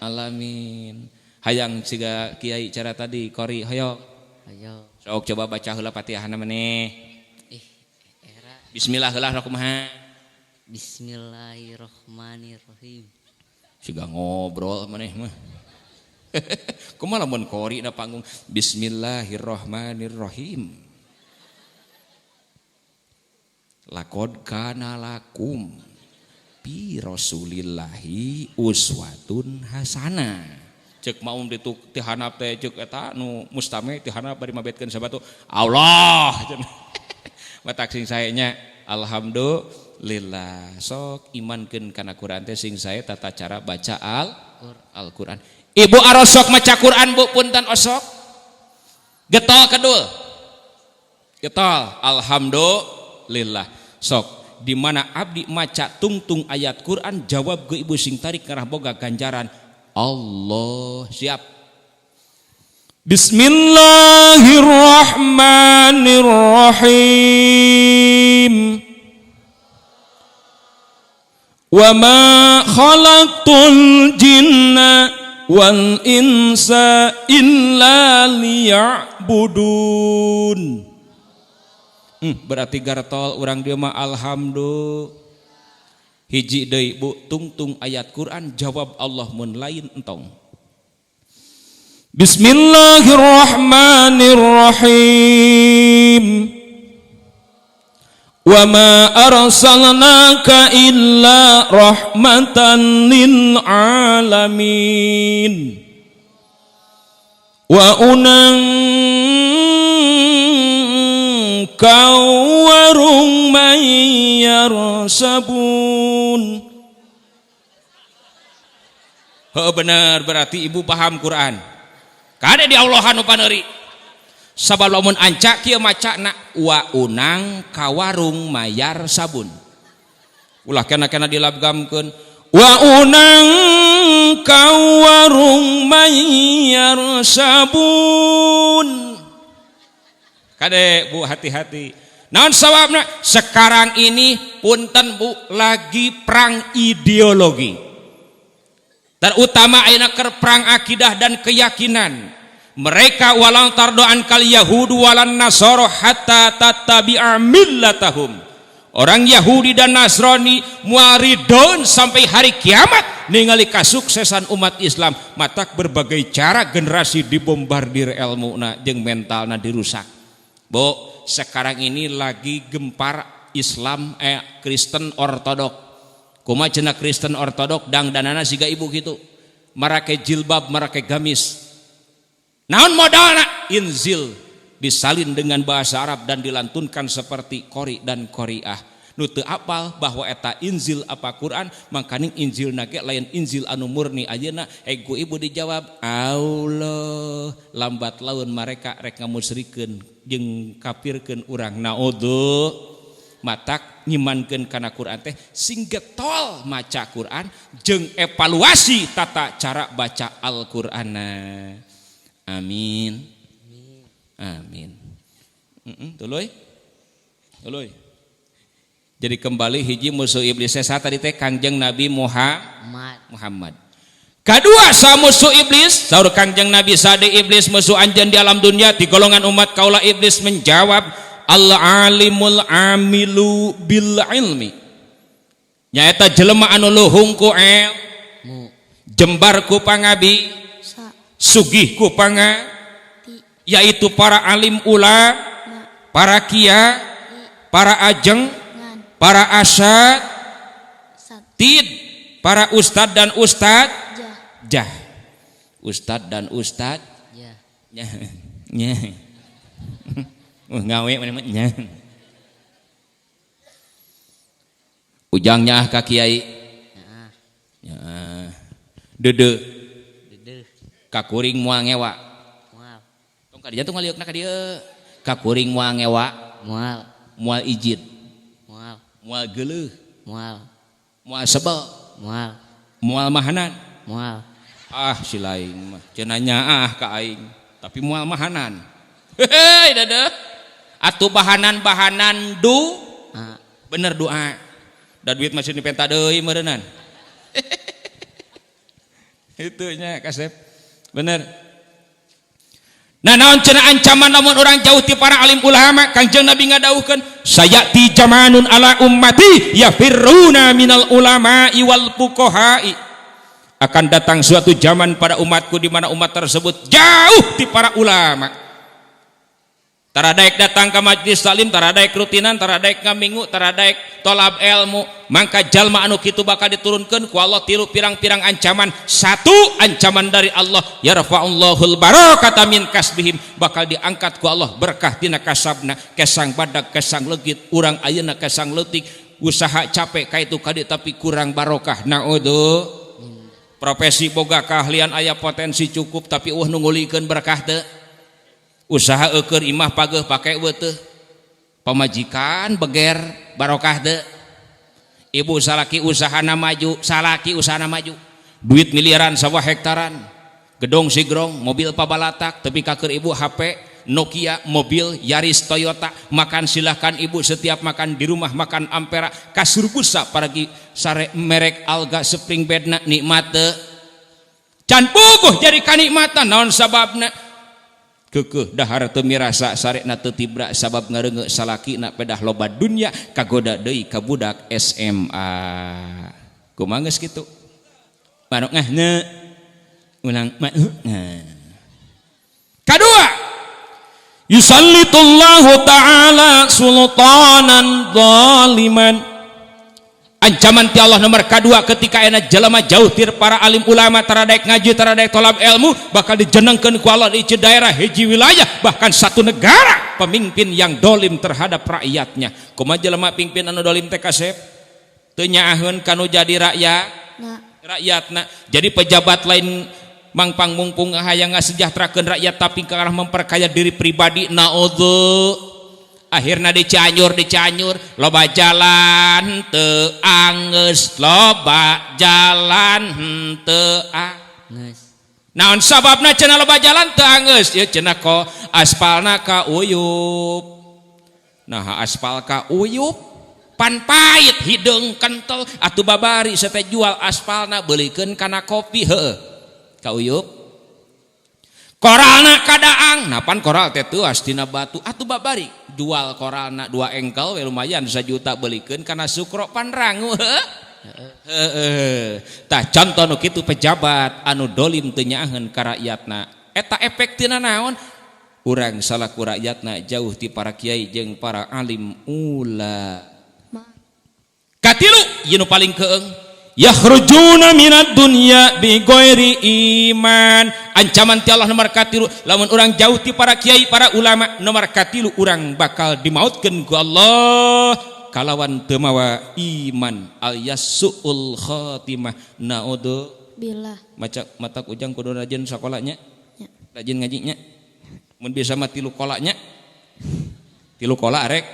alamin. Hayang siga kiai cara tadi qori, hoyong? Ayo. Sok coba baca heula Fatihahna maneh. Ih, era. Bismillah heula kumaha? Bismillahirrahmanirrahim. Siga ngobrol maneh mah. Kumaha lamun qori na panggung Bismillahirrahmanirrahim. Laqad kana lakum fi rasulillahi uswatun hasanah. Cek maum ditu ti handap teh, cek eta nu mustami ti handap bari mabetkeun sabatu. Allah. Matak sing sae nya alhamdulillah. Sok imankeun kana Quran teh sing sae tata cara baca Al-Quran. Ibu arosok maca Quran, Bu, punten osok. Getol kedul. Getol, alhamdulillah. Sok di mana abdi maca tungtung ayat Quran, jawab ke ibu sing tarik ngarah boga ganjaran. Allah siap. Bismillahirrahmanirrahim. Wa ma khalaqtul jinna wal insa illa liya'budun. Berarti gartol urang dia mah alhamdulillah. Hiji deui Bu, tungtung ayat Quran jawab Allah mun lain entong. Bismillahirrahmanirrahim. Wa ma arsalnaka illa rahmatan lil alamin. Wa unang kawarung mayarsabun. Heuh, bener, berarti ibu paham Quran. Kade di Allahan nu paneuri. Sabab lamun ancak kieu macana wa unang kawarung mayar sabun. Ulah kena-kena dilabgamkeun wa unang kawarung mayar sabun. Kade Bu, hati-hati. Naon sawabna? Sekarang ini punten Bu, lagi perang ideologi. Terutama ayeuna keur perang akidah dan keyakinan. Mereka walang tardoan kal yahudu walan nasoro hatta tattabi'a millatahum. Orang Yahudi dan Nasrani muaridon sampai hari kiamat ningali kasuksesan umat Islam. Matak berbagai cara generasi dibombardir ilmuna jeung mentalna dirusak. Bu, sekarang ini lagi gempar Islam Kristen Ortodok. Kumaha cenah Kristen Ortodok dangdanana siga ibu gitu. Marake jilbab, marake gamis. Naon modalna? Inzil disalin dengan bahasa Arab dan dilantunkan seperti qori dan qoriah. Nu teu apal bahwa eta Inzil apa Quran, mangkaning Injil nage lain Injil anu murni ayeuna. Ku ibu dijawab Allah, lambat laun mereka rek ngamusrikeun jeung kafirkeun urang, naudzu. Matak nyimankeun kana Quran teh sing getol maca Quran jeung evaluasi tata cara baca Al-Qur'anna. Amin. Amin. Tuluy. Tuluy. Jadi kembali hiji musuh iblisnya saat tadi teh Kangjeng Nabi Muhammad. Kedua sa musuh iblis, saur Kangjeng Nabi sade iblis musuh anjeun di alam dunia di golongan umat kaula iblis menjawab al alimul amilu bil ilmi. Nyaeta jelema anu luhung ku ilmu, jembar ku pangabi, sugih ku panga, yaitu para alim ulama, para kia, para ajeng, para asad, tid, para ustad dan ustad, jah, ustad dan ustad, nya, nya, ngawe mana nya, ujangnya ka kiai, nya, dede, kakuring moal ngewa, tong ka dieu tong ngaliukna ka dieu, kakuring moal ngewa, moal ijid. Mual geuleuh, mual, mual sebel, mual, mual mahanan, mual. Ah si lain mah cenah nyaah ka aing, tapi mual mahanan. Hei dadah. Atuh bahanan-bahanan du, bener doa. Da duit masih dipenta deui meureunnan. Itu nya kasep. Bener. Nah naon cenah ancaman lamun orang jauh ti para alim ulama Kangjeng Nabi ngadawuhkeun sayati zamanun ala ummati yafirruna minal ulama'i wal fuqaha'i. Akan datang suatu zaman pada umatku di mana umat tersebut jauh ti para ulama. Taradaek datang ke majlis taklim, taradaek rutinan, taradaek ngaminggu, taradaek tolab ilmu. Mangka jalma anu kitu bakal diturunkeun ku Allah tilu pirang-pirang ancaman. Satu ancaman dari Allah, yarfa'ullahul barakata min kasbihim, bakal diangkat ku Allah berkah tina kasabna, kesang badag, kesang legit, urang ayeuna kesang leutik, usaha capek ka itu kadi tapi kurang barokah. Naudzu. Profesi boga keahlian aya potensi cukup tapi eueuh nu ngulikeun berkah teu. Usaha eueur imah pageuh pake eueuh teu. Pamajikan beger barokah teu. Ibu salaki usahana maju, salaki usahana maju. Duit miliaran sawah hektaran, gedong sigrong, mobil pabalatak, tepi ka keur ibu HP, Nokia, mobil, Yaris, Toyota, makan silahkan ibu setiap makan di rumah makan Ampera, kasur busa paragi sare merek Alga Spring Bedna nikmat teu. Can puguh jadi kanikmatan naon sababna? Kekeh dahar teu mirasa sarekna teu tibra sabab ngareungeuk salakina pedah loba dunya kagoda deui ka budak SMA. Kumaha geus kitu? Manuk ngahne ulang manuk. Kadua yusallitullahu ta'ala sultanan zaliman. Ancaman ti Allah nomor kedua ketika enak jelema jauh tir para alim ulama taradaek ngaji taradaek tolab ilmu bakal dijenengkeun ku Allah di hiji daerah hiji wilayah bahkan satu negara pemimpin yang dolim terhadap rakyatnya. Kumaha jelema pimpin anu dolim teh kasep teu nyaaheun kanu jadi rakyat rakyatna. Jadi pejabat lain mangpang mungpung hayang ngasejahterakeun rakyat tapi ke arah memperkaya diri pribadi. Naudzu. Akhirna di Cianjur loba jalan teu anggeus, loba jalan teu anggeus. Naon sababna cenah loba jalan teu anggeus? Ieu cenah ko aspalna ka uyup. Nah aspal ka uyup pan pait hideung kentel atuh babari sete jual aspalna beulikeun kana kopi heueuh ka uyup. Koralna kadaang, napan koral teh teuas tina batu atuh babari jual koralna 2 engkel we lumayan 1 juta belikeun kana sukro panrangu heueuh. Tah contoh nu kitu pejabat anu dolim teu nyaaheun ka rakyatna eta efek tina naon? Urang salaku rakyatna jauh ti para kiai jeung para alim ulama. Katilu ieu nu paling keung yakhrujuna minad dunya bi ghairi iman. Ancaman ti Allah nomor katilu lamun urang jauh ti para kiai para ulama nomor katilu urang bakal dimautkeun ku Allah kalawan teu mawa iman alias suul khatimah. Naudzu billah. Maca matak ujang kudu rajin sakolanya, rajin ngajinya, mun bisa mah tilu kolanya, tilu kola arek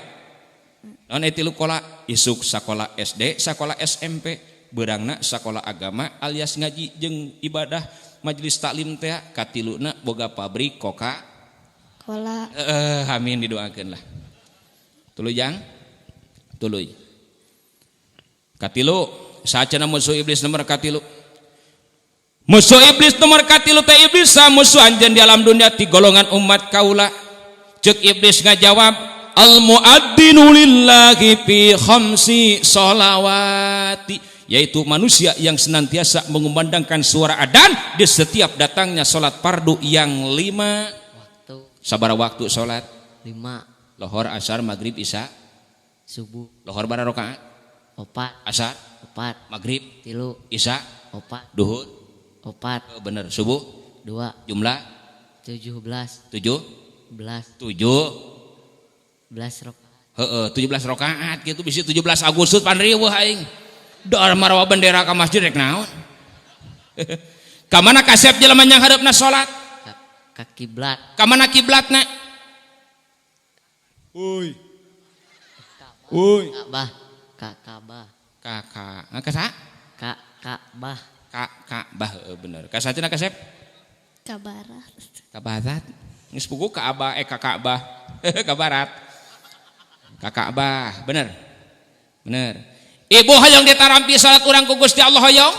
naon tilu kola isuk sakola SD sakola SMP beurangna sakola agama alias ngaji jeung ibadah majelis taklim teh katiluna boga pabrik Coca Sekolah. Amin, didoakeun lah. Tuluy jang. Tuluy. Katilu, saacana musuh iblis nomor katilu. Musuh iblis nomor katilu teh iblis musuh anjeun di alam dunia ti golongan umat kaula. Ceuk iblis ngajawab, al muadzinu lillahi fi khamsi sholawati, yaitu manusia yang senantiasa mengumandangkan suara adzan di setiap datangnya salat fardu yang 5 waktu. Sabaraha waktu salat? 5. Lohor, asar, maghrib, isya, subuh. Lohor bara rakaat? 4. Asar? 4. Maghrib? 3. Isya? 4. Duhur? 4. Oh, bener. Subuh? 2. Jumlah? 17. 7? Belas. 7 belas rakaat. Heeh, 17 rakaat gitu bisi 17 Agustus pan riweuh aing. Dar marawa bendera ka masjid rek naon? Ka mana kasep jelema yang hareupna salat? Ka kiblat. Ka mana kiblatna? Oi. Oi. Ka'bah. Ka Ka'bah. Ka ka. Ka sa? Ka Ka'bah. Ka Ka'bah, heeh bener. Ka sacenah kasep? Ka barat. Ka barat. Geus puguh ka Abah ka Ka'bah. Ka barat. Ka Ka'bah, bener. Bener. Ibu hoyong ditarampi salat urang ku Gusti Allah hoyong?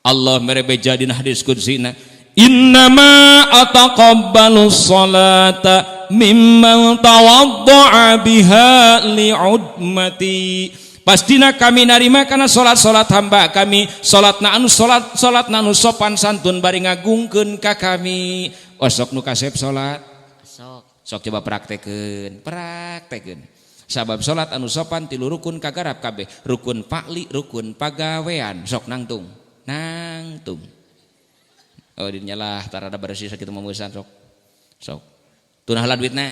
Allah mere beja dina hadis kudsina, innama ataqabbalu sholata mimman tawaddu'a biha li'udmati. Pastina kami narima karena salat-salat hamba kami, salatna anu salat, salatna anu sopan santun bari ngagungkeun ka kami. Osok nu kasep salat? Sok. Sok coba praktekeun, praktekeun. Sabab salat anu sopan tilu rukun kagarap kabeh, rukun pakli, rukun pagawean. Sok nangtung, nangtung. Oh dinyalah tarada bersih sakitu mamusan sok. Sok. Tunah lah duitna.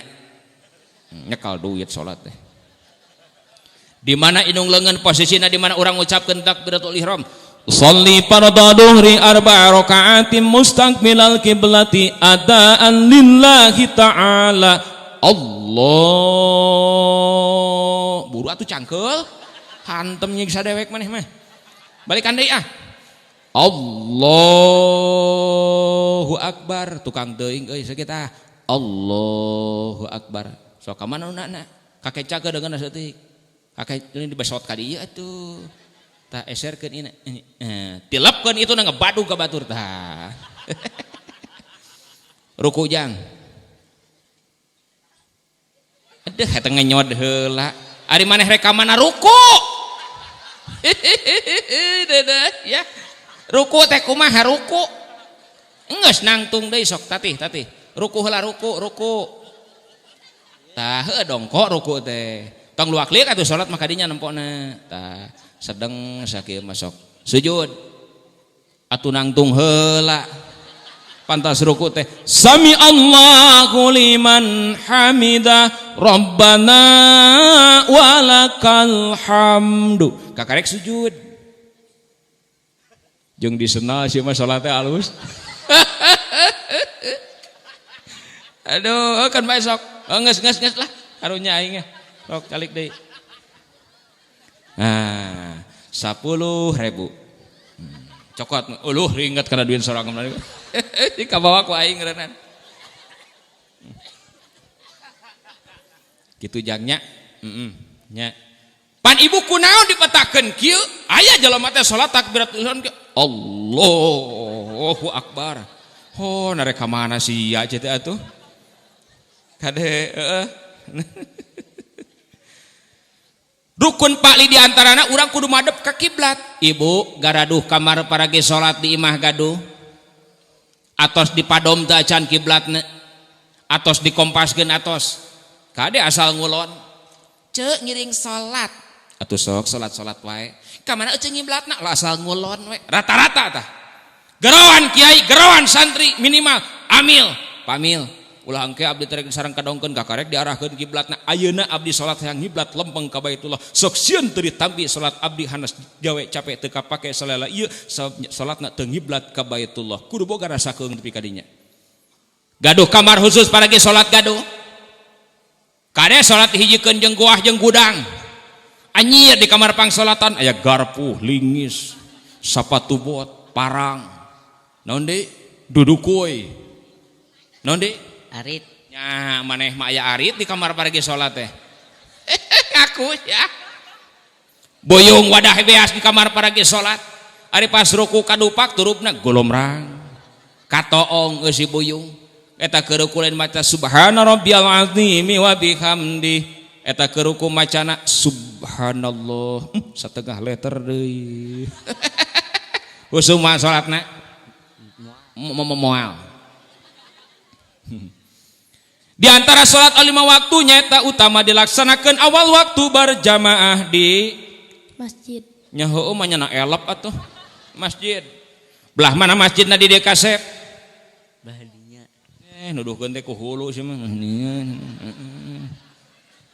Nyekal duit salat teh. Di mana indung leungeun posisina di mana urang ngucapkeun takbiratul ihram. Sholli fardhu dhuhri arba'a raka'atin mustaqbilal kiblati adaan lillahi ta'ala. Allah. Buru atuh cangkeul. Hantem nyiksa dewek maneh mah. Balikan deui ah. Allahu akbar, tukang teuing euy sakit ah. Allahu akbar. Sok ka mana na? Kakek caga dengan saeutik. Kakek ini dibesot ka dieu atuh. Tah eserkeun ieu. Tilepkeun itu na ngebadug ka batur tah. Ruku jang. Aduh eta ngenyod heula. Ari maneh rek ka mana ruku? Dedeh ya. Ruku teh kumaha ruku? Geus nangtung deui sok tatih tatih. Ruku heula ruku ruku. Tah heuh dongkok ruku teh. Tong luak liuk atuh salat mah kadinya nempona. Tah sedeng sakieu mah sok. Sujud. Atuh nangtung heula. Pantas ruku teh sami Allahu liman hamidah rabbana walakal hamdu. Kakarek sujud. Jeung disenal sih mah salat teh alus. Aduh, kan bae sok. Geus geus geus lah karunya aing. Sok calik deui. Nah, 10.000. Cokot, uluh ingat kana duit sorangan. Dikabawa ku aing reunan. Kitu jangnya. Heeh, nya. Pan ibu kunaon dipetakeun kieu? Aya jelema teh salat takbiratul ihram kieu. Allahu akbar. Oh, narek ka mana sia teh atuh? Kade heeh. Rukun pakli di antarana urang kudu madep ka kiblat. Ibu garaduh kamar paragi salat di imah gaduh. Atos di padom teu acan kiblatna. Atos dikompaskeun atos. Kade asal ngulon. Ceuk ngiring salat. Atuh sok salat-salat wae. Ka mana euceung ngiblatna? Lah asal ngulon we. Rata-rata tah. Gerawan kiai, gerawan santri minimal amil, pamil. Ulah engke abdi terek sareng kadongkeun kakarek diarahkeun kiblatna. Ayeuna abdi salat hayang ngiblat lempeng ka Baitullah. Sok sieun teu ditampi salat abdi hanas gawe capek teu kapake salela ieu salatna teu ngiblat ka Baitullah. Kudu boga rasa keung tepi ka dinya. Gaduh kamar khusus paragi salat gaduh. Kade salat dihijikeun jeung goah jeung gudang. Anyir di kamar pangsolatan aya garpu, lingis, sapatu bot, parang. Naon deui? Dudukuy. Naon deui? Arit. Nya maneh mah aya arit di kamar paragi salat teh. Ngaku ya. Boyong wadah beas di kamar paragi salat. Ari pas ruku kadupak turupna golomrang. Katoong eusi buyung. Eta keur ruku lain maca subhana rabbiyal azimi wa bihamdi. Eta keur ruku macana subhanallah. Satengah letter deui. Usum salatna. Moal. Di antara salat lima waktu nyaeta utama dilaksanakan awal waktu berjamaah di masjid. Nya heueuh mah nya elep atuh masjid. Belah mana masjidna di dieu kasep? Belah dinya. Nuduhkeun teh ku hulu sih mah.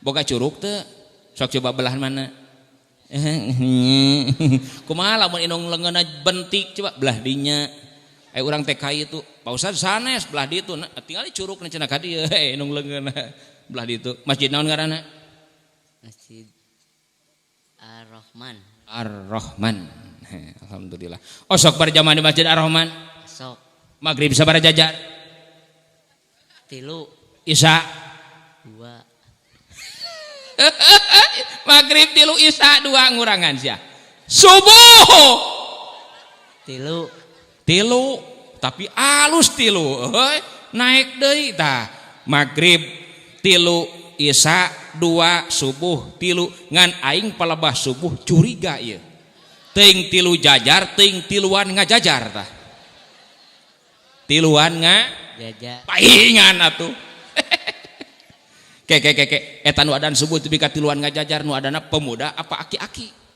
Boga curug teu? Sok coba belah mana? Kumaha lamun indung leungeunna bentik coba belah dinya. Urang TKI itu Pak Ustad sanes belah ditu nah, tinggali curug na cenah ka dieu indung leungeunna belah ditu. Masjid naon ngaranna? Masjid Ar-Rahman. Ar-Rahman. Alhamdulillah. Osok berjamaah di Masjid Ar-Rahman? Sok. Maghrib sabaraha jajar? 3. Isya 2. Maghrib 3 Isya 2 ngurangan sia. Subuh 3. 3 tapi alus 3 heuy naik deui tah. Maghrib 3 Isya 2 subuh 3 ngan aing palebah subuh curiga ieu. Teuing 3 jajar teuing tiluan ngajajar tah. Tiluan ngajajar. Paingan atuh. Ke ke ke ke eta nu adan subuh teu ka tiluan ngajajar nu adana pemuda apa aki-aki?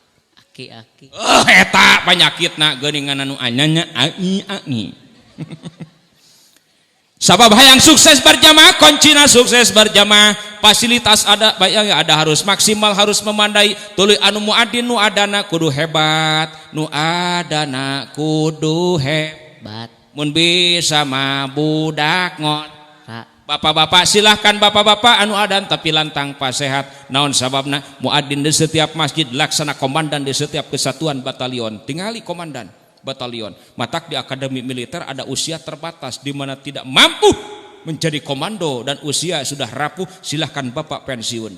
Aki-aki. Oh, eta panyakitna geuningan anu anyanya ai-ai. Sabab hayang sukses berjamaah, kuncina sukses berjamaah, fasilitas ada, bayang ada harus maksimal, harus memandai. Tuluy anu muadin nu adana kudu hebat, nu adana kudu hebat. Mun bisa mah budak ngot. Bapak-bapak silahkan bapak-bapak anu adan tapi lantang pasehat. Naon sababna muadin di setiap masjid laksana komandan di setiap kesatuan batalion. Tingali komandan batalion. Matak di akademi militer ada usia terbatas di mana tidak mampu menjadi komando dan usia sudah rapuh silahkan bapak pensiun.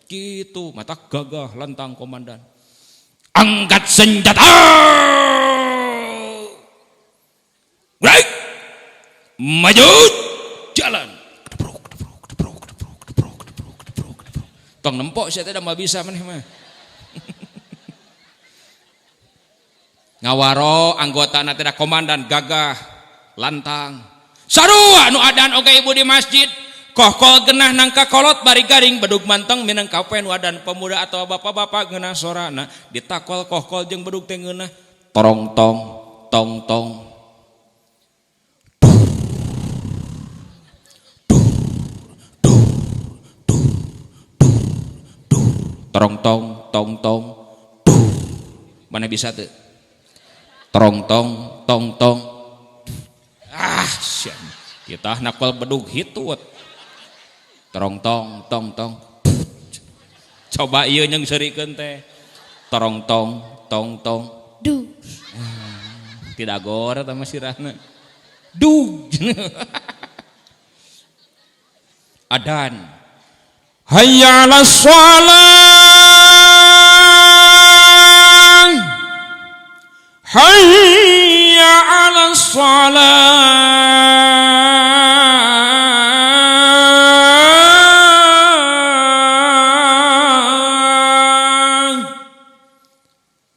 Gitu matak gagah lantang komandan. Angkat senjata. Baik. Maju jalan. Tong nempok saya tidak mau bisa maneh mah. Ngawaro anggota na tidak komandan gagah lantang. Sarua nu adan oge ibu di masjid. Kohkol genah nangka kolot bari garing bedug manteng minangka poe nu adan pemuda atau bapak-bapak geunah sorana ditakol kohkol jeung bedug teh ngeunah torong tong tong tong. Torong tong tong tong duh. Mana bisa tuh torong tong tong tong. Ah siap. Kita nakal bedug hitut torong tong tong tong. Coba ieu nyeng serikeun teh torong tong tong tong duh. Tidak gor eta mah sirahna dug. Adan hayya 'alas shalah hayya 'alas shalah.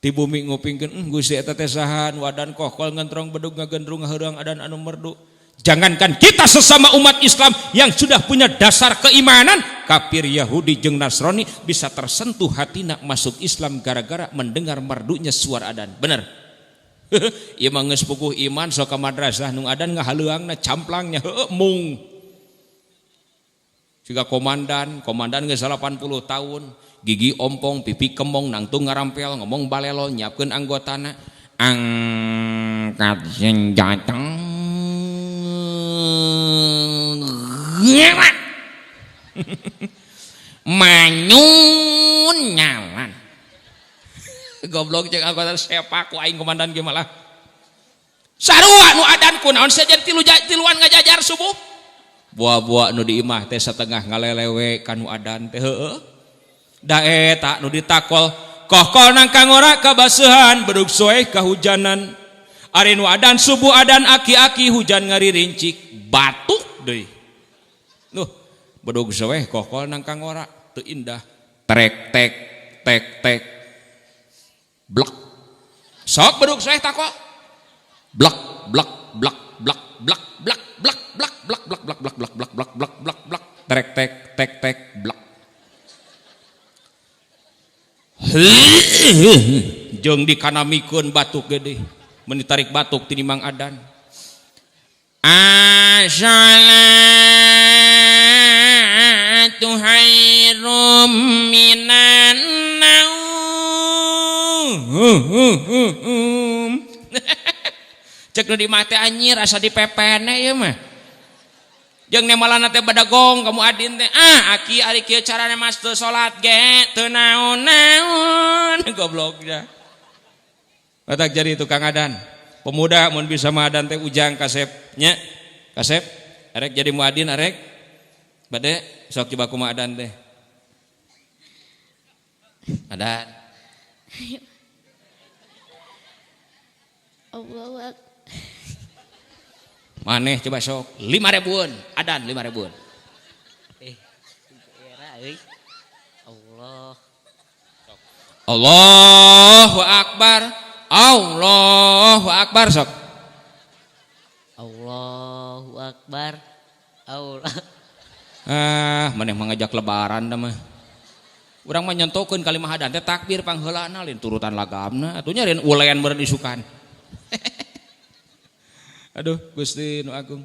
Ti bumi ngupingkeun Gusti eta teh saha nu adan kohkol ngentrong bedug ngagendrung ngaheurang adan anu merdu. Jangankan kita sesama umat Islam yang sudah punya dasar keimanan, kafir Yahudi jeung Nasrani bisa tersentuh hatina masuk Islam gara-gara mendengar merdunya suara adan. Bener? Ieu mah geus puguh iman sok ka madrasah nu adan ngahaleuangna camplangnya heueuh mung. Siga komandan, komandan geus 80 tahun, gigi ompong, pipi kemong, nangtung ngarampel, ngomong balelo, nyiapkeun anggotana, angkat senjata. Manyun nyalan. Goblok jeung anggota sepak ku aing komandan ge malah. Sarua nu adan ku naon saja tiluan ngajajar subuh. Buah-buah nu di imah teh satengah ngalelewe kanu adan teh heueuh. Da eta nu ditakol kohkol nangka ngora kabaseuhan bedug soeh kahujanan. Ari nu adan subuh adan aki-aki hujan ngaririncik batuk deui. Nuh bedug soeh kohkol nangka ngora teu indah. Trek tek tek tek blek. Sok bedug soeh takol. Blek blek blek blek blek blek blek blek blek blek blek blek blek blek blek blek blek blek trek tek tek tek blek. Jeung dikanamikeun batuk gede mun ditarik batuk tinimang adan. As-salatu khairum minan naum. Cek nu di mah teh anjir asa dipepene ieu mah. Jeung nemalana teh badagong kamu adin teh ah aki ari kieu carana mas teu salat ge teu naon-naon gobloknya. Batak jadi tukang adan. Pemuda mun bisa mah adan teh ujang kasep nya. Kasep arek jadi muadin arek bade sok coba kumaha adan teh. Adan. Allahu Akbar. Maneh coba sok 5.000-an adan 5.000-an. Era euy. Allah. Allahu Akbar. Allahu Akbar sok. Allahu Akbar. Allah. Ah, maneh mah ngajak lebaran da mah. Urang mah nyontokeun kalimah adan teh takbir pangheulana lain turutan lagamna atuh nya lain ulean beureun isukan. Aduh Gusti nu agung.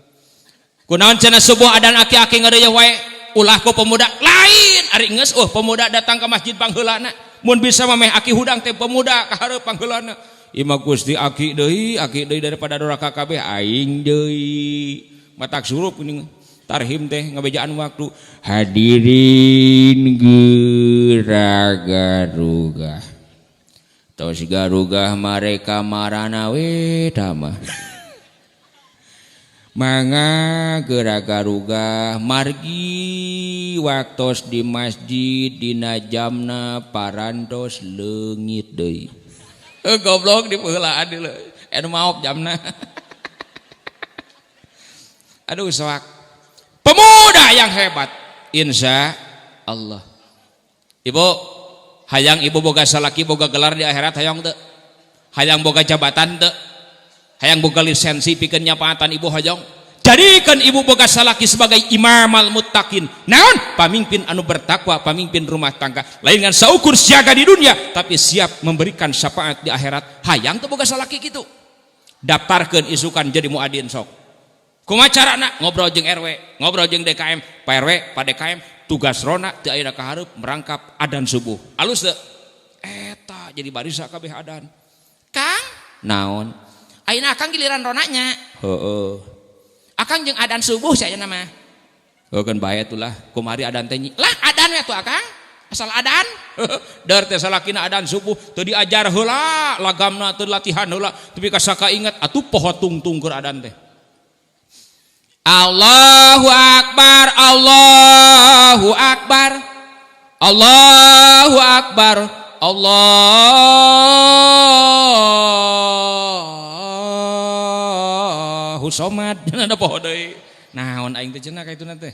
Kunaon cenah subuh adan aki-aki ngareuyeung wae ulah ku pemuda lain ari geus oh pemuda datang ke masjid pangheulana mun bisa mah meh aki hudang teh pemuda ka hareup pangheulana. Imah Gusti aki deui daripada doraka kabeh aing deui. Matak surup geuning tarhim teh ngabejaan waktu hadirin geragarugah. Tos garugah mereka marana we tah mah. Mangga geragarugah margi waktos di masjid dina jamna parantos leungit deui. Goblok di peuheulaan deui anu maok jamna. Aduh soak. Pemuda yang hebat insya Allah. Ibu hayang ibu boga salaki boga gelar di akhirat hayang teu? Hayang boga jabatan teu? Hayang boga lisensi pikeun nyapaatan ibu hoyong? Jadikan ibu boga salaki sebagai imamal muttaqin. Naon? Pamimpin anu bertakwa, pamimpin rumah tangga. Lain ngan saukur siaga di dunia, tapi siap memberikan syafaat di akhirat. Hayang teu boga salaki kitu. Daftarkeun isukan jadi muadin sok. Kumaha carana? Ngobrol jeung RW, ngobrol jeung DKM, Pak RW, Pak DKM, tugas rona teu aya ka hareup merangkap adan subuh. Alus teu? Eta jadi barisa kabeh adan. Kang, naon? Ayeuna akang giliran ronanya. Heeh. Akang jeung adan subuh saya nama. Heuh keun bae atuh lah. Kumari adan teh lah adan we atuh akang. Asal adan. Dar teh salakina adan subuh teu diajar heula, lagamna teu latihan heula, tapi ka saka inget atuh poho tungtung keur adan teh. Allahu Akbar, Allahu Akbar. Allahu Akbar. Allahu somad. Ada poho deui. Naon aing teh cenah ka ituna teh.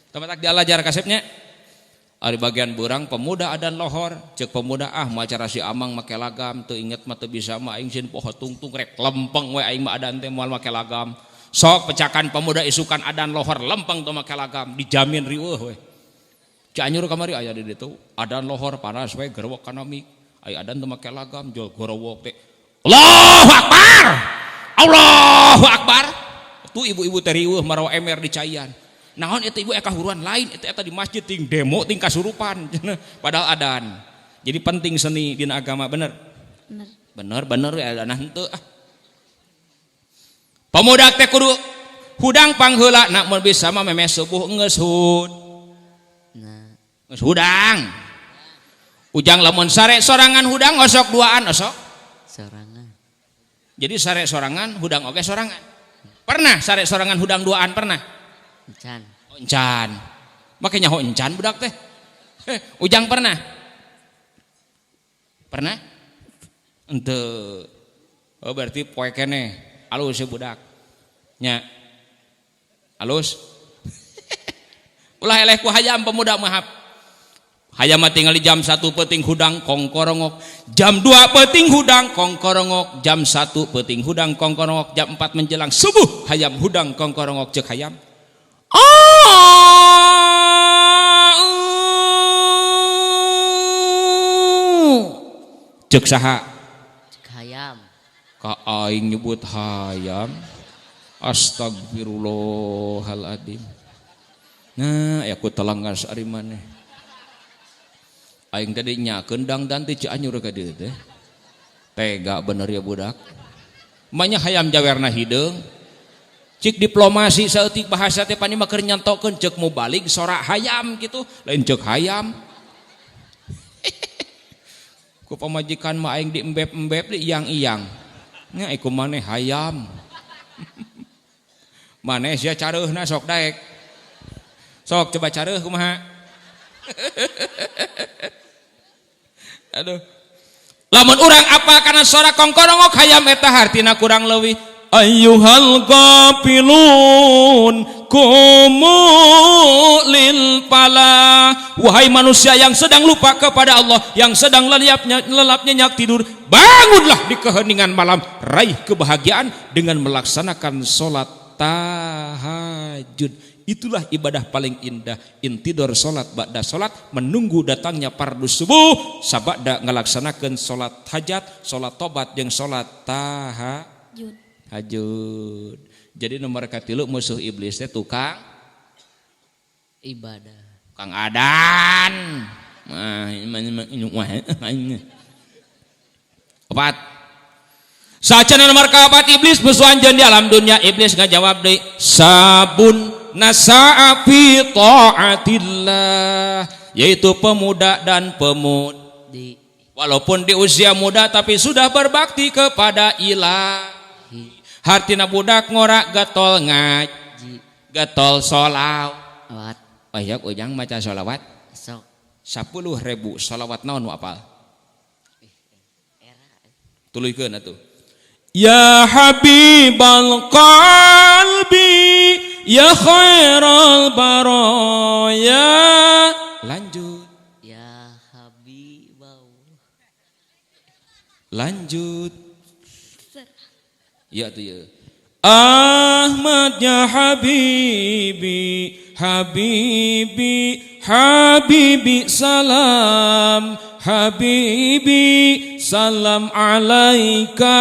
Tamatak dialajar kasepnya. Ari bagian beurang pemuda adan lohor, ceuk pemuda ah maca si amang make lagam teu inget mah teu bisa mah aing sieun poho tungtung rek lempeng we aing mah adan teh moal make lagam. Sok pecakan pemuda isukan adan lohor lempeng teu make lagam dijamin riweuh we. Cianjur kamari aya di ditu adan lohor panas we gerewok kana mik. Aya adan teu make lagam jol gorowok teh. Allahu Akbar. Allahu Akbar. Tuh ibu-ibu teh riweuh marawa emer di caian. Naon eta ibu eka huruan lain eta eta di masjid ting demo ting kasurupan padahal adan. Jadi penting seni dina agama bener. Bener. Bener bener we adan henteu ah. Pemuda teh kudu hudang pangheula nak mun bisa mah memeh subuh geus hud. Nah. Geus hudang. Ujang lamun sare sorangan hudang osok duaan osok. Sorangan. Jadi sare sorangan hudang oge sorangan. Pernah sare sorangan hudang duaan pernah? Encan. Encan. Make nyaho encan budak teh. Ujang pernah? Pernah? Henteu. Oh berarti poe keneh alus si budak. Nya. Alus. Ulah eleh ku hayam pemuda mahap. Hayam mah tinggal di jam 1 peuting hudang kongkorongok, jam 2 peuting hudang kongkorongok, jam 1 peuting hudang kongkorongok, jam 4 menjelang subuh hayam hudang kongkorongok cek hayam. Cek saha? Cek hayam. Ka aing nyebut hayam. Astagfirullahaladzim. Nah, ya ku telanggas ari maneh. Aing tadi nyakeun dangdan teh Cianjur ka dieu teh. Tega bener ya budak. Manya hayam jawerna hideung. Cik diplomasi saeutik bahasa teh pani mah keur nyantokeun ceuk mubalig sorak hayam kitu, lain ceuk hayam. Ku pamajikan mah aing diembep-embep di iyang-iyang. Nya iku maneh hayam. Maneh sia careuhna sok daek. Sok coba careuh kumaha. Aduh. Lamun urang apa kana sora kongkorongok hayam eta hartina kurang leuwih ayyuhal ghafilun kumu lil pala. Wahai manusia yang sedang lupa kepada Allah, yang sedang lelap nyenyak tidur, bangunlah di keheningan malam, raih kebahagiaan dengan melaksanakan sholat tahajud. Itulah ibadah paling indah. Intidor sholat ba'da sholat, menunggu datangnya fardu subuh, sabada ngelaksanakan sholat hajat, sholat tobat, jeung sholat tahajud. Jadi nomor katilu musuh iblis teh tukang ibadah. Tukang adan. Opat. Sacana nomor kaopat iblis musuh anjeun di alam dunia, iblis ngajawab deui sabun nasa'a fi ta'atillah, yaitu pemuda dan pemudi. Walaupun di usia muda tapi sudah berbakti kepada ilahi. Hartina budak ngorak getol ngaji, getol sholawat. Oh iya, ujang maca sholawat. Sok. 10.000 sholawat naon nu apal? Tuluykeun atuh. Ya habibal qalbi ya khairal baraya. Lanjut. Ya habibau. Lanjut. Ya tuh ya. Ahmad ya habibi, habibi, habibi salam, habibi salam alaika.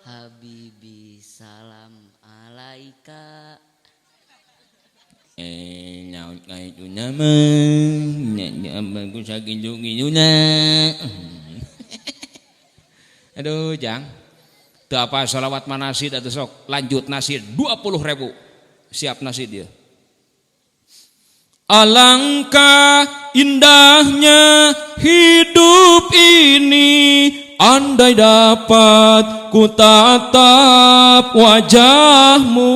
Habibi salam alaika. Nyaut ka itu nama, nya ku sakitu-kituna. Aduh, jang. Teu apa sholawat manasid atuh sok. Lanjut nasid 20.000. Siap nasid dia. Alangkah indahnya hidup ini, andai dapat ku tatap wajahmu.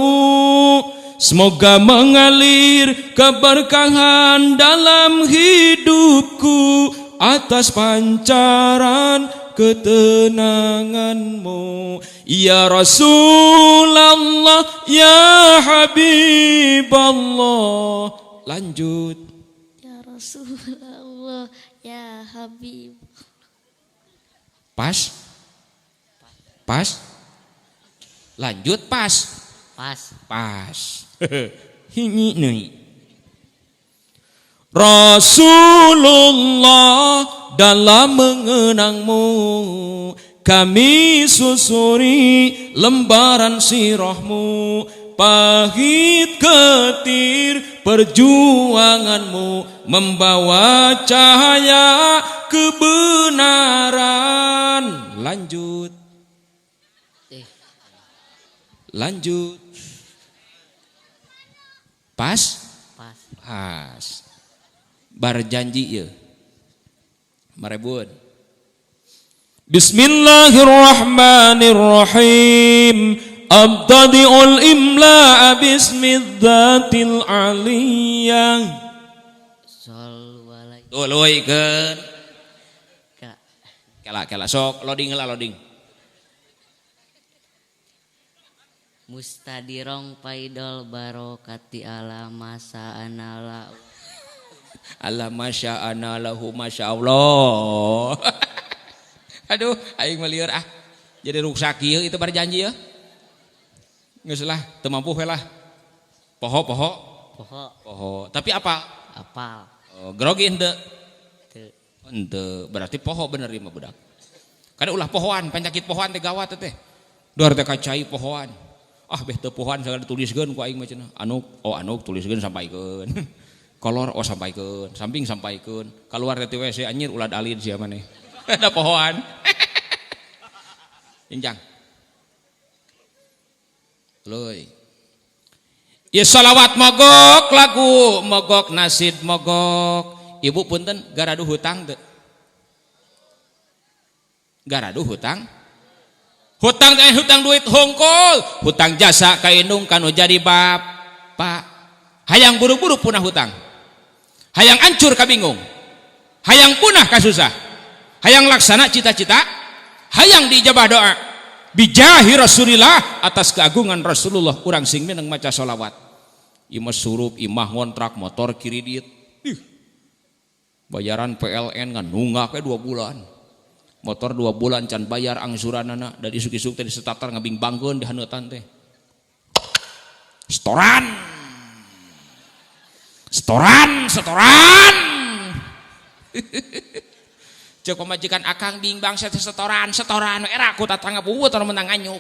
Semoga mengalir keberkahan dalam hidupku atas pancaran ketenanganmu. Ya Rasulullah, ya Habiballah. Lanjut. Ya Rasulullah, ya Habib. Pas? Pas? Lanjut pas? Pas. Pas. Hini nih. Rasulullah dalam mengenangmu, kami susuri lembaran sirahmu. Pahit getir perjuanganmu, membawa cahaya kebenaran. Lanjut. Lanjut. Pas? Pas. Pas. Bar janji ya. Marebun. Bismillahirrahmanirrahim. Abtadi'ul imla'a bismi dzatil aliyah. Sallu alaihi. Tuluikeun. Ka. Kela kela sok loading lah loading. Mustadirong paidol barokati ala masa anala. Ala masya ana lahu masya Allah. Aduh, aing mah lieur ah. Jadi ruksak ieu itu berjanji ya. Geus lah, teu mampu we lah. Poho poho. Poho. Poho. Tapi apa? Apal. Oh, grogi henteu. Teu. Henteu, berarti poho bener ieu mah budak. Kada ulah pohoan, penyakit pohoan teh gawat teh. Duar teh kacai pohoan. Ah beh teu pohoan sagala dituliskeun ku aing mah cenah. Anuk, oh anuk tuliskeun sampaikeun. Kolor oh sampaikeun, samping sampaikeun. Kaluar teh ti WC anjir ulad alid sia maneh. Da pohoan. Injang. Leuy. Ya salawat mogok, lagu mogok, nasid mogok. Ibu punten garaduh hutang teu? Garaduh hutang? Hutang teh hutang duit hongkol, hutang jasa ka indung kanu jadi bapak. Hayang buru-buru punah hutang. Hayang ancur ka bingung. Hayang punah ka susah. Hayang laksana cita-cita, hayang diijabah doa. Bijahi Rasulillah, atas keagungan Rasulullah urang sing mineng maca sholawat. Imah surup, imah ngontrak, motor kredit. Ih. Bayaran PLN ngan nunggak we 2 bulan. Motor 2 bulan can bayar angsuranana, dan isuk-isuk teh disetatar ngabingbangkeun di haneutan teh. Setoran. Setoran, setoran. Cek pamajikan akang bingbang setoran, setoran era ku tatangga buut anu menang nganyuk.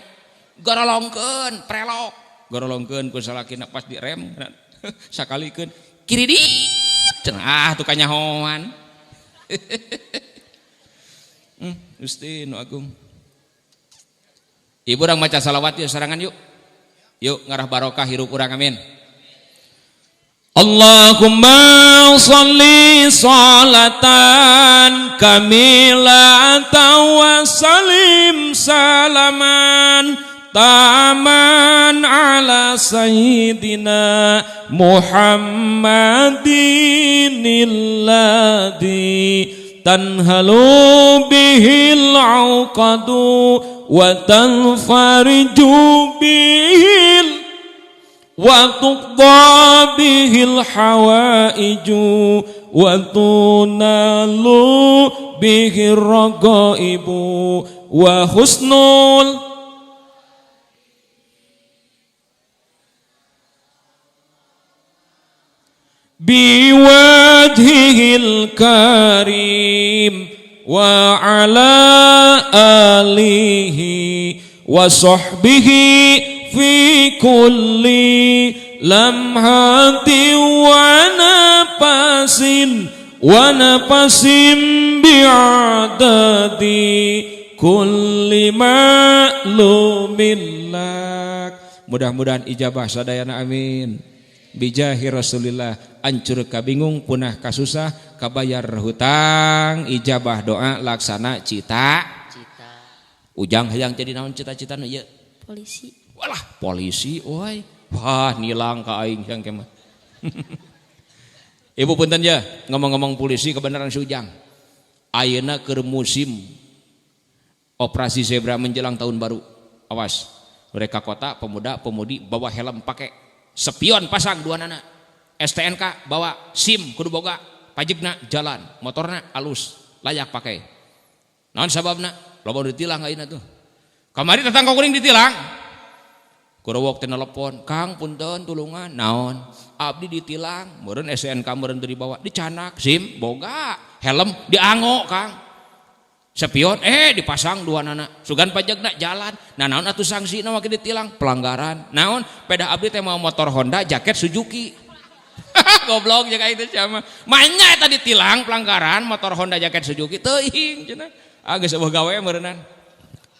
Gorolongkeun, prelok. Gorolongkeun ku salakina pas direm sakalikeun kiridit cenah ah tuh kanyahoan. Gusti nu agung. Ibu urang maca salawat yuk sarangan yuk. Yuk ngarah barokah hirup urang amin. Allahumma sholli sholatan kamilatan wa salim salaman taman ala sayyidina Muhammadin alladzi tanhalu bihil uqadu wa tanfariju bihil wa tuqda bihil hawaiju wa tunalu bihir ragaibu wa husnul biwajhihil karim wa ala alihi wa sahbihi fi kulli lamhati wa nafasin wa nafasin bi'adadi kulli ma'lumin lak. Mudah-mudahan ijabah sadayana amin. Bijahi Rasulillah, ancur kabingung punah kasusah kabayar hutang ijabah doa laksana cita cita. Ujang hayang jadi naon cita-cita nu ieu? Polisi. Walah polisi euy. Wah nilang ka aing yang kemah. Ibu punten ya, ngomong-ngomong polisi kebenaran si Ujang. Ayeuna keur musim operasi zebra menjelang tahun baru. Awas, mereka kota pemuda pemudi bawa helm pakai spion pasang dua nana. STNK bawa SIM kudu boga, pajegna jalan, motorna alus, layak pakai. Naon sababna? Loba ditilang ayeuna tuh. Kamari tetangga kuring ditilang. Kurowok teh telepon, Kang punten tulungan, naon? Abdi ditilang, meureun STNK meureun teu dibawa, dicanak, SIM boga, helm diango Kang. Spion dipasang dua nana, sugan pajegna jalan. Nah naon atuh sangsina make ditilang? Pelanggaran. Naon? Pedah abdi teh mau motor Honda, jaket Suzuki. Goblok jeung itu sama. Manya eta ditilang pelanggaran motor Honda jaket Suzuki teuing cenah. Ah geus eueuh gawe meureunnan.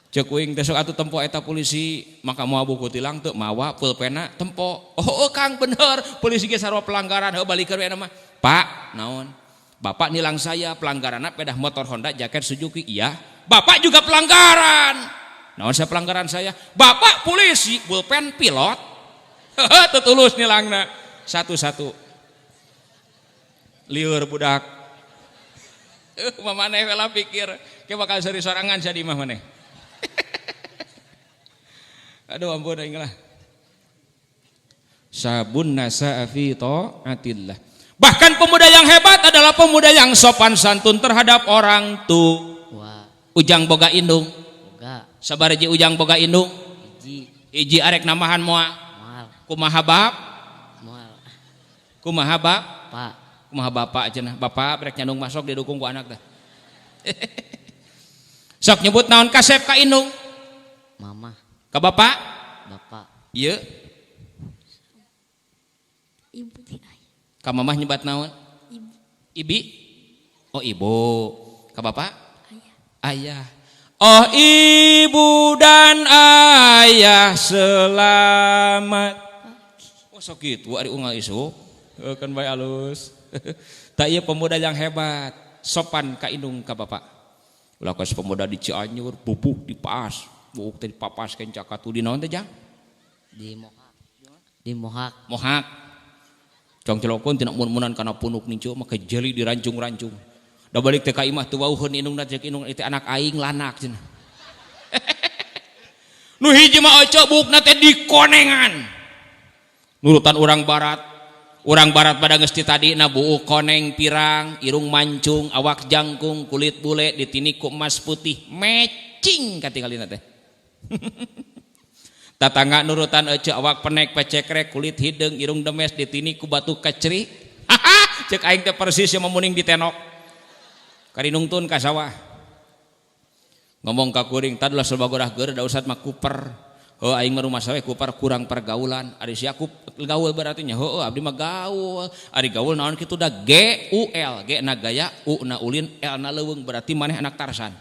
Ceuk uing teh sok atuh tempo eta polisi, maka moal buku tilang teu mawa pulpena tempo. Oh, oh Kang bener, polisi ge sarua pelanggaran, heuh balikeun we mah. Pak, naon? Bapak nilang saya pelanggaranna pedah motor Honda jaket Suzuki. Iya. Bapak juga pelanggaran. Naon saya pelanggaran saya? Bapak polisi, pulpen pilot. Teu tulus nilangna. Satu-satu. Lieur budak. Mamaneh we lah pikir, ke bakal seuri sorangan sia di imah maneh. Aduh ampun aing lah. Sabun nasa'a fi ta'atillah. Bahkan pemuda yang hebat adalah pemuda yang sopan santun terhadap orang tua. Ujang boga indung. Boga. Sabaraha ujang boga indung? Hiji. Hiji arek namahan moal. Moal. Kumaha bap? Moal. Kumaha bap? Pak. Kumaha bapak cenah? Bapak rek nyandung masuk didukung ku anak teh. Sok nyebut naon kasep ka indung? Mama. Ka bapak? Bapak. Ieu. Ibu ti ayah. Ka mamah nyebat naon? Ibu. Ibi? Oh ibu. Ka bapak? Ayah. Ayah. Oh ibu dan ayah selamat. Oh sok kitu ari unggal isuk. Kan bae alus. Tak ieu pemuda yang hebat, sopan ka indung ka bapak. Ulah kos pemuda di Cianjur, bubuh dipas, buuk teh dipapas kenca katu di naon teh jang? Di Mohak. Di Mohak. Mohak. Cong celokon tina mun-munan kana punuk nincu make jeli dirancung-rancung. Da balik teh ka imah teu wauheun indungna cek indung teh anak aing lanak cenah. Nu hiji mah oce buukna teh dikonengan. Nurutan urang barat. Urang barat pada geus ti tadina buuk koneng pirang, irung mancung, awak jangkung, kulit bule ditini ku emas putih, matching katingalina teh. Tatangga nurutan ece awak penek pecekrek, kulit hideung, irung demes ditini ku batu keceri. Cek aing teh persis yang memuning di tenok. Karinungtun ka sawah. Ngomong ka kuring, tad ulah sabagorah geur da usat mah kuper. Heuh aing mah rumah sawe kupar kurang pergaulan. Ari sia gaul berarti nya heueuh abdi mah gaul. Ari gaul naon kitu da G U L, G na gaya, U na ulin, L na leuweung berarti maneh anak Tarsan.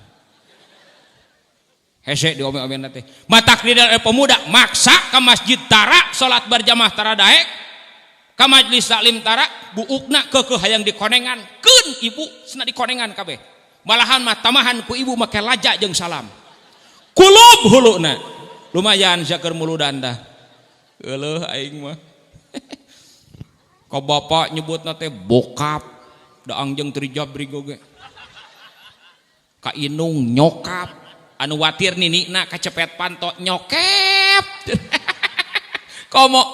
Hese diome-omean teh. Matak di pemuda maksa ke masjid tara salat berjamaah tara daek. Ka majelis taklim tara buukna keukeuh hayang dikonengan. Keun ibu cenah dikonengan kabeh. Malahan mah tamahan ku ibu make laja jeung salam. Kulub huluna. Lumayan sia keur muludan tah. Euleuh aing mah. Ka bapak nyebutna teh bokap, daang jeung trijabrig oge. Ka indung nyokap, anu watir ninikna kacepet panto nyokep. Komo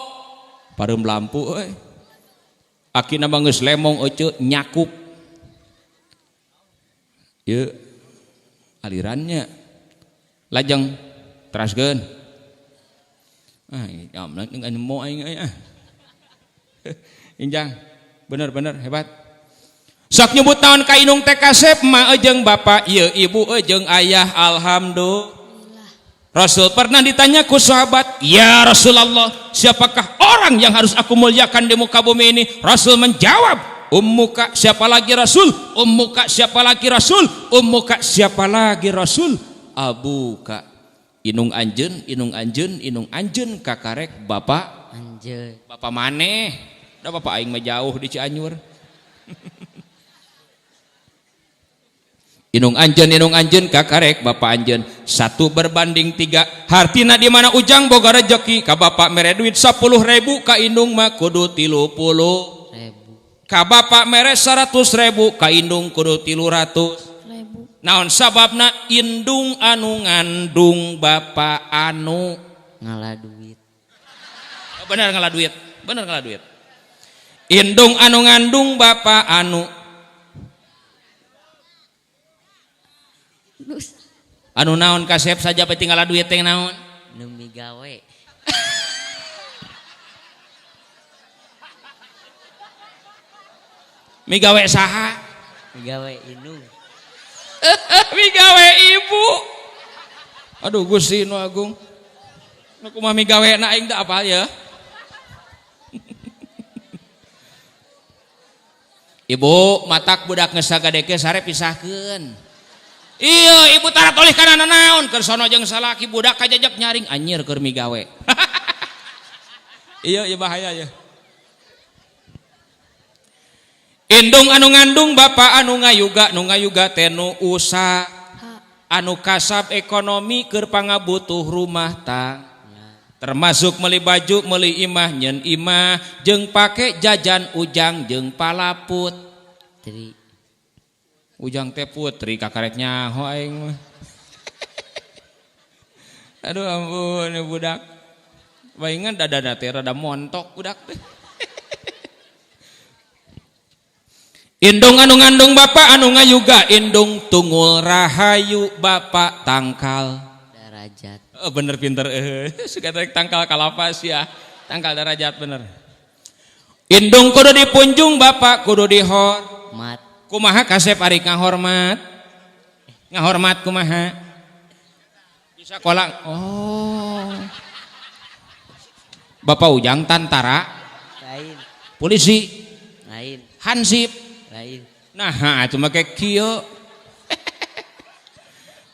pareum lampu euy. Akina mah geus lemong euceu nyakup. Ieu alirannya. Lajeng teraskeun. Ah, amna nemu aing euy ah. Injang, bener-bener hebat. Sok nyebut naon ka indung teh kasep ma jeung bapak ieu ibu jeung ayah alhamdulillah. Rasul pernah ditanya ku sahabat, "Ya Rasulullah, siapakah orang yang harus aku muliakan di muka bumi ini?" Rasul menjawab, "Ummuka, siapa lagi Rasul? Ummuka, siapa lagi Rasul? Ummuka, siapa lagi Rasul? Abuka." Inung anjeun, inung anjeun, inung anjeun kakarek bapak anjeun. Bapak maneh? Da bapak aing mah jauh di Cianjur. Inung anjeun kakarek bapak anjeun 1:3. Hartina di mana ujang boga rejeki ka bapak mere duit 10.000 ka indung mah kudu 30.000. Ka bapak mere 100.000 ka indung kudu 300.000. Naon sababna indung anu ngandung bapak anu ngala duit. Bener ngala duit, bener ngala duit. Indung anu ngandung bapak anu anu naon kasep saja pe tinggal duit teh naon? Nu migawe. Migawe saha? Migawe indung. Migawe ibu. Aduh Gusti nu agung. Nu kumaha migawe na aing teh apal ya? Ibu matak budak geus sagadeke sare pisahkeun. Iya ibu tara tolih kana nanaon keur sono jeung salaki budak kajajak nyaring anjir keur migawe. Iya iya bahaya ya. Indung anu ngandung bapak anu ngayuga nu ngayuga teh nu usaha. Anu kasab ekonomi keur pangabutuh rumah tangga. Termasuk meuli baju, meuli imah, nyeun imah, jeung pake jajan ujang jeung palaput. Tri. Ujang teh putri kakarek nyaho aing mah. Aduh ampun budak. Baingan dadana teh rada montok budak teh. Indung anu ngandung bapak anu ngayuga indung tungul rahayu bapak tangkal darajat. Oh, bener pinter suka tarik tangkal kalapas ya. Tangkal darajat bener. Indung kudu dipunjung bapak kudu dihormat. Kumaha kasep ari ngahormat? Ngahormat kumaha? Bisa kolang. Oh. Bapak Ujang tantara. Lain. Polisi. Lain. Hansip. Lain. Nah, cuma kayak kieu.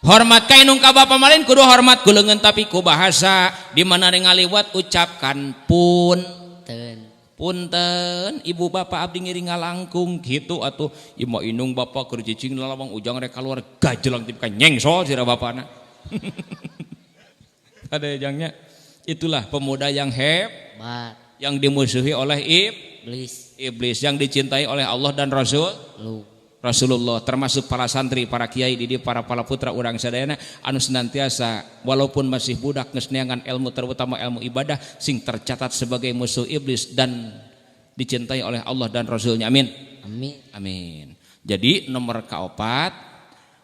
Hormat ka indung ka bapa malin kudu hormat ku leungeun tapi ku bahasa di mana ngaliwat ucapkan pun. Ten. Punten ibu bapak abdi ngiring ngalangkung gitu atuh imah indung bapak keur cicing lalawang ujang rek kaluar gajelang tipe ka nyengsol sira bapana. Ada jangnya. Itulah pemuda yang hebat yang dimusuhi oleh iblis. Iblis yang dicintai oleh Allah dan Rasul. Rasulullah termasuk para santri, para kiai, didi, para putra urang sadayana anu senantiasa walaupun masih budak geus neangan ilmu terutama ilmu ibadah sing tercatat sebagai musuh iblis dan dicintai oleh Allah dan Rasulnya. Amin. Amin. Amin. Jadi nomor kaopat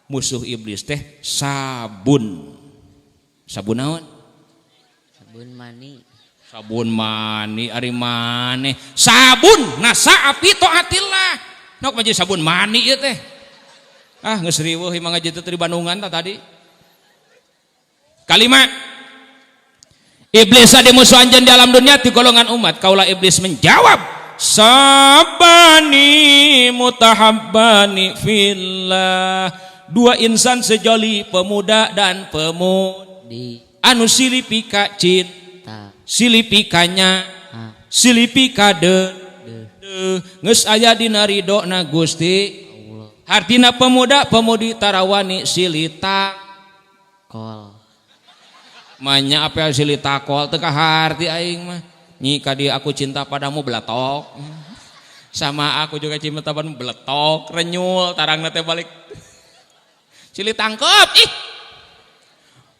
musuh iblis teh sabun. Sabun naon? Sabun mani. Sabun mani ari maneh. Sabun nasa api taatillah. Nok mah jadi sabun mani ieu teh. Ah geus riweuh imah ngaji teh di Bandungan tah tadi. Kalima iblis adi musuh anjeun di alam dunia ti golongan umat. Kaula iblis menjawab, sabani mutahabbani fillah. Dua insan sejoli pemuda dan pemudi. Anu silih pika cinta, silih pikanya, silih pika de. Geus aya dina ridona Gusti Allah. Hartina pemuda pemudi tarawani silih takol. Manya apel silih takol teu kaharti aing mah. Nyi ka dieu aku cinta padamu beletok. Sama aku juga cinta padamu beletok, renyul tarangna teh balik. Silih tangkep ih.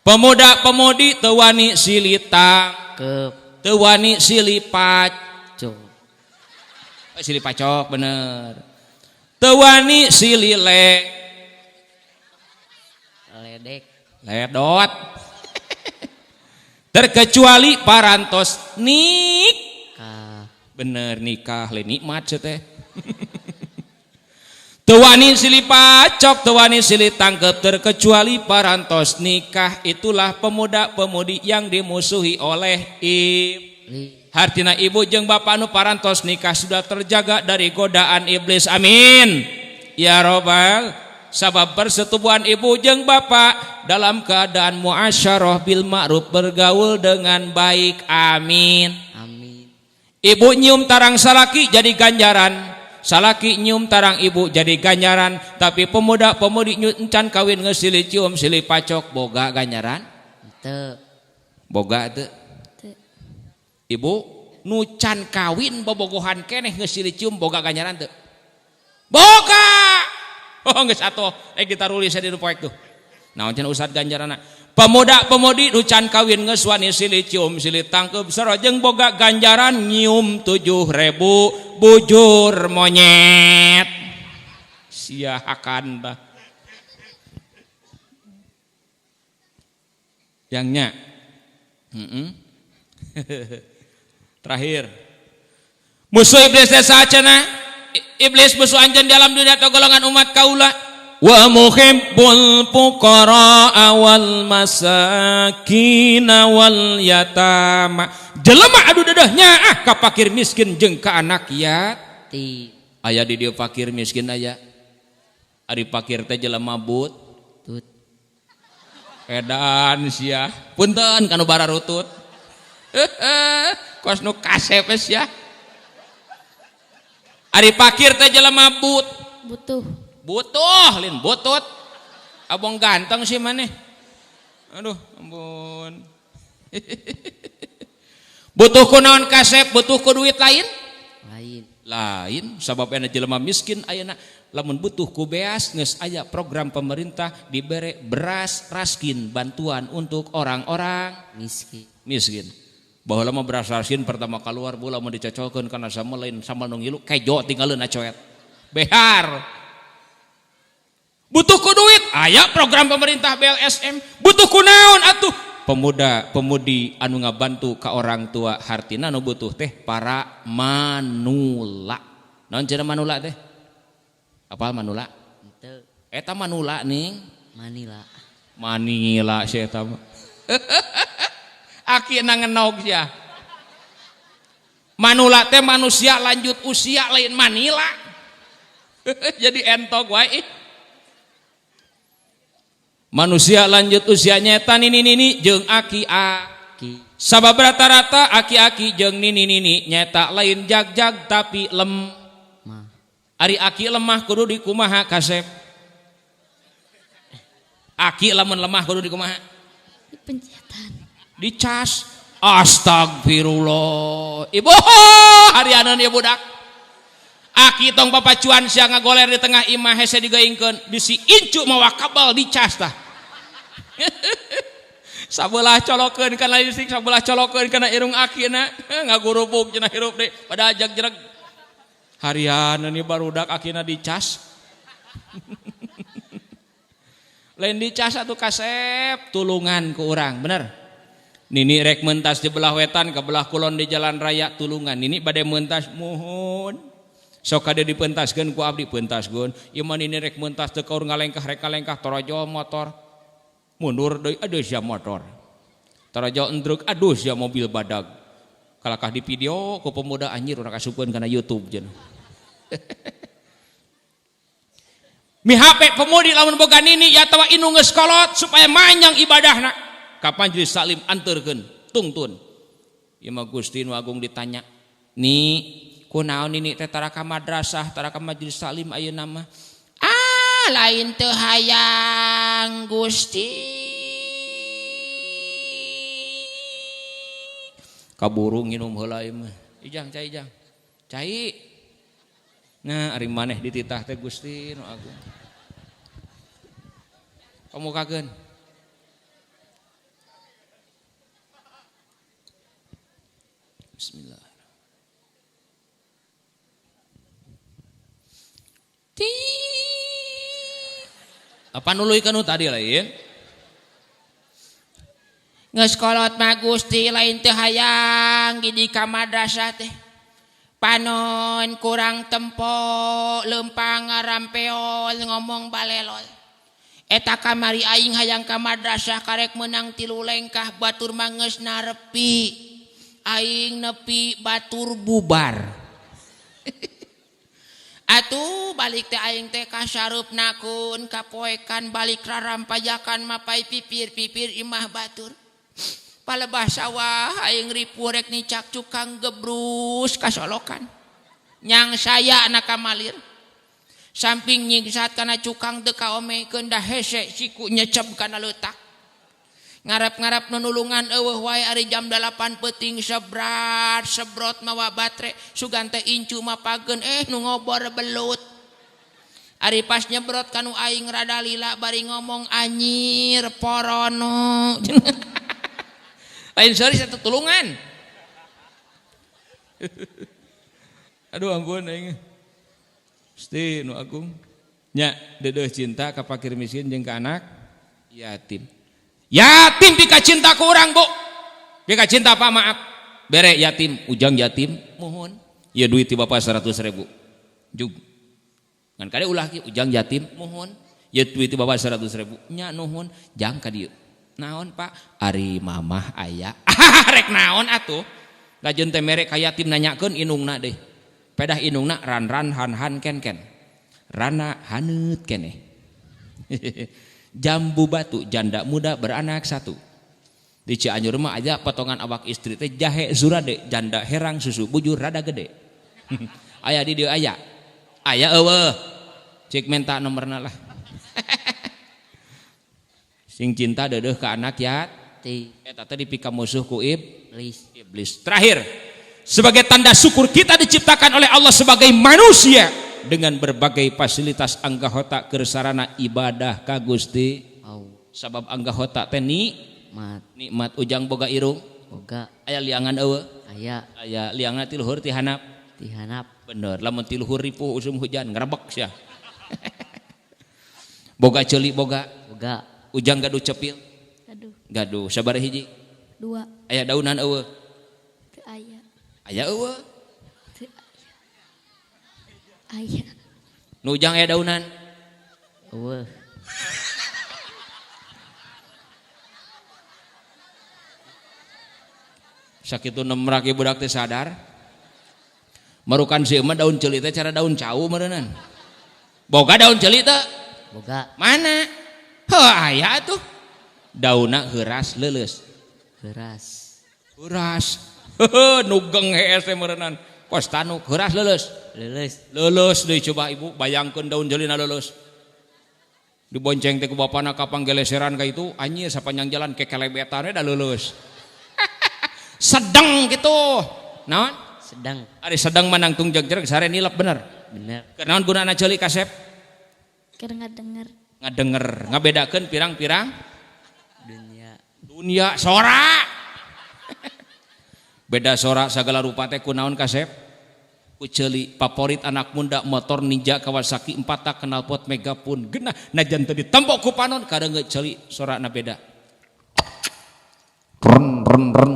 Pemuda pemudi teu wani silih tangkep, teu wani silih pacok. Silih pacok bener. Teu wani silih ledek. Ledot. Terkecuali parantos nikah. Bener nikah le nikmat teh. Teu wani silih pacok, teu wani silih tangkep, terkecuali parantos nikah. Itulah pemuda-pemudi yang dimusuhi oleh iblis. Hartina ibu jeung bapak nu parantos nikah sudah terjaga dari godaan iblis. Amin. Ya robbal. Sabab persetubuhan ibu jeung bapak dalam keadaan muasyarah bil ma'ruf, bergaul dengan baik. Amin. Amin. Ibu nyium tarang salaki jadi ganjaran, salaki nyium tarang ibu jadi ganjaran. Tapi pemuda-pemudi encan kawin geus silih cium silih pacok boga ganjaran? Teu. Boga teu? Ibu nu can kawin bobogohan keneh geus silih cium boga ganjaran teu? Boga. Oh geus atuh ditarulis di nu poek tuh. Naon cenah ustad ganjaranna? Pemuda-pemudi nu can kawin geus wani silih cium silih tangkeup sareng boga ganjaran nyium 7.000 bujur monyet. Sia hakan tah. Yang nya. Terakhir. Musuh iblis teh saha cenah? Iblis musuh anjeun di alam dunia atau golongan umat kaula. Wa muhibbul fuqara wal masakin wal yatama. Jelema adu dedehnya ah ka fakir miskin jeung ka anak yatim. Aya di dieu fakir miskin aya. Ari fakir teh jelema butut. Edan sia. Punten kanu bararutut. Kos nu kasep sia. Ari fakir teh jelema butuh. Butuh lin butut. Abong ganteng sih maneh. Aduh, ampun. Butuh ku naon kasep, butuh ku duit lain? Lain. Lain, sabab aya jelema miskin ayeuna lamun butuh ku beas geus aya program pemerintah dibere beras raskin bantuan untuk orang-orang miskin. Miskin. Baheula mah beras raskin pertama keluar bu lamun dicocolkeun kana sambal lain sambal nu ngilu kejo tinggalkeun acoet. Behar. Butuh ku duit, aya program pemerintah BLSM. Butuh ku naon atuh? Pemuda pemudi anu ngabantu ka orang tua hartina nu butuh teh para manula. Naon cenah manula teh? Apal manula? Henteu. Eta manula ning. Manila. Manila sia eta mah. Aki nangenog sia. Manula teh manusia lanjut usia lain Manila. Jadi entok wae. Manusia lanjut usianya eta nini-nini jeung aki-aki. Sabab rata-rata aki-aki jeung nini-nini nyeta lain jag-jag tapi lem. Ari aki lemah kudu dikumaha kasep. Aki lamun lemah kudu dikumaha? Dipencetan. Dicas. Astagfirullah. Ibu harianeun ieu budak. Aki tong papacuan sia ngagoler di tengah imah hese digeingkeun bisi incu mawa kabel dicas tah. Sabelah colokeun kana listrik, sabelah colokeun kana irung akina ngagurubug cenah hirup deui pada ajak jereg. Harianeun ieu barudak akina dicas. Lain dicas atuh kasep tulungan ku urang, bener. Nini rek mentas di belah wetan ke belah kulon di jalan raya tulungan. Nini bade mentas muhun. Sok kade dipentaskeun ku abdi pentaskeun. Ieu mah nini rek mentas teu kaur ngalengkah rek kalengkah torojo motor. Mundur deui aduh sia motor. Torojo endruk aduh sia mobil badag. Kalakah di video ku pemuda anjir urang asupkeun kana YouTube cenah. Mihape pemudi lamun boga nini ya atawa indung geus kolot supaya manjang ibadahna. Ka majelis taklim anterkeun tungtun. Ieu mah Gusti nu Agung ditanya, "Ni kunaon nini teh tara ka madrasah, tara ka majelis taklim ayeuna mah?" Ah, lain teu hayang Gusti. Kaburu nginum heula ieu mah. Ijang cai ijang. Cai. Nah, ari maneh dititah teh Gusti nu Agung. Pamukakeun. Bismillah. Ti. Apa nuluy kanu tadi lain? Geus kolot mah Gusti lain teu hayang di ka madrasah teh. Panon kurang tempo lempang ngarampeol ngomong balelol. Eta kamari aing hayang ka madrasah karek meunang 3 lengkah batur mah geus narepi. Aing nepi batur bubar. Atuh balik teh aing teh kasareup nakun kapoekan balik rarampajakan mapai pipir-pipir imah batur. Palebah sawah aing ripu rek nicak cukang gebrus kasolokan. Nyang saya anak kamalir. Samping nyingsat kana cukang teu kaomekeun da hese siku nyecep kana leutak. Ngarep-ngarep nunulungan eueuh wae ari jam 8 peuting sebrat sebrot mawa batre sugan teh incu mapageun nu ngobor belut. Ari pas nyebrot kanu aing rada lila bari ngomong anyir porono. Lain seueur satu tulungan. Aduh ampun aing. Gusti nu agung. Nya deudeuh cinta ka fakir miskin jeung ka anak yatim. Yatim pika cinta ku urang bu. Pika cinta apa maaf. Bere yatim, ujang yatim, mohon. Ya duit ti bapak 100.000. Jug. Ngan kade ulah ki ujang yatim, mohon. Ya duit ti bapak 100.000. Nya nuhun, jang ka dieu. Naon Pak? Ari mamah aya. Rek naon atuh? Lajeun teh mere ka yatim nanyakeun indungna deh. Pedah indungna ran-ran han-han ken-ken. Rana haneut keneh. Jambu batu janda muda beranak 1. Di Cianjur mah aja potongan awak istri teh jahe zurade janda herang susu bujur rada gede. Aya di dieu aya. Aya eueuh. Cik minta nomorna lah. Sing cinta deudeuh ka anak yatim. Eta teh dipika musuh ku iblis. Iblis. Terakhir, sebagai tanda syukur kita diciptakan oleh Allah sebagai manusia dengan berbagai fasilitas anggahota keur sarana ibadah ka Gusti. Sabab anggahota teh nikmat. Nikmat ujang boga irung. Boga. Aya liangan eueuh? Aya. Aya liangan ti luhur ti handap? Ti handap. Bener, lamun ti luhur ripuh usum hujan ngrebek sia. Boga ceuli boga? Boga. Ujang gaduh cepil? Gaduh. Gaduh. Sabaraha hiji? 2. Aya daunan eueuh? Teu aya. Aya eueuh? Teu aya. Aya. Nu ujang aya daunan? Eueuh. Sakitu nemrak budak teh sadar. Marukan si emak daun ceuli teh cara daun cau meureunnan. Boga daun ceuli teh? Boga. Mana? Heuh aya atuh. Daunna heuras leuleus. Heuras. Heuras. Heuh nugeng hees teh meureunnan. Kos tanuk heuras leuleus. Leuleus. Leuleus deui coba ibu bayangkeun daun ceulina leuleus. Dibonceng teh ku bapana ka panggeleseran ka itu anjir sapanjang jalan kekelebetan we da leuleus. Sedang gitu. Naon? Sedang. Ari sedang mah nangtung jegjereg sare nilep bener. Bener. Kenaon gunana ceuli kasep? Keur ngadenger. Ngadenger, ngabedakeun pirang-pirang dunia. Dunia sora. Beda sora sagala rupa teh kunaon kasep? Ku ceuli favorit anak muda motor Ninja Kawasaki 4 tak knalpot Megapun genah najan teu ditembok ku panon kadeungeut ceuli sorana beda. Ren ren ren.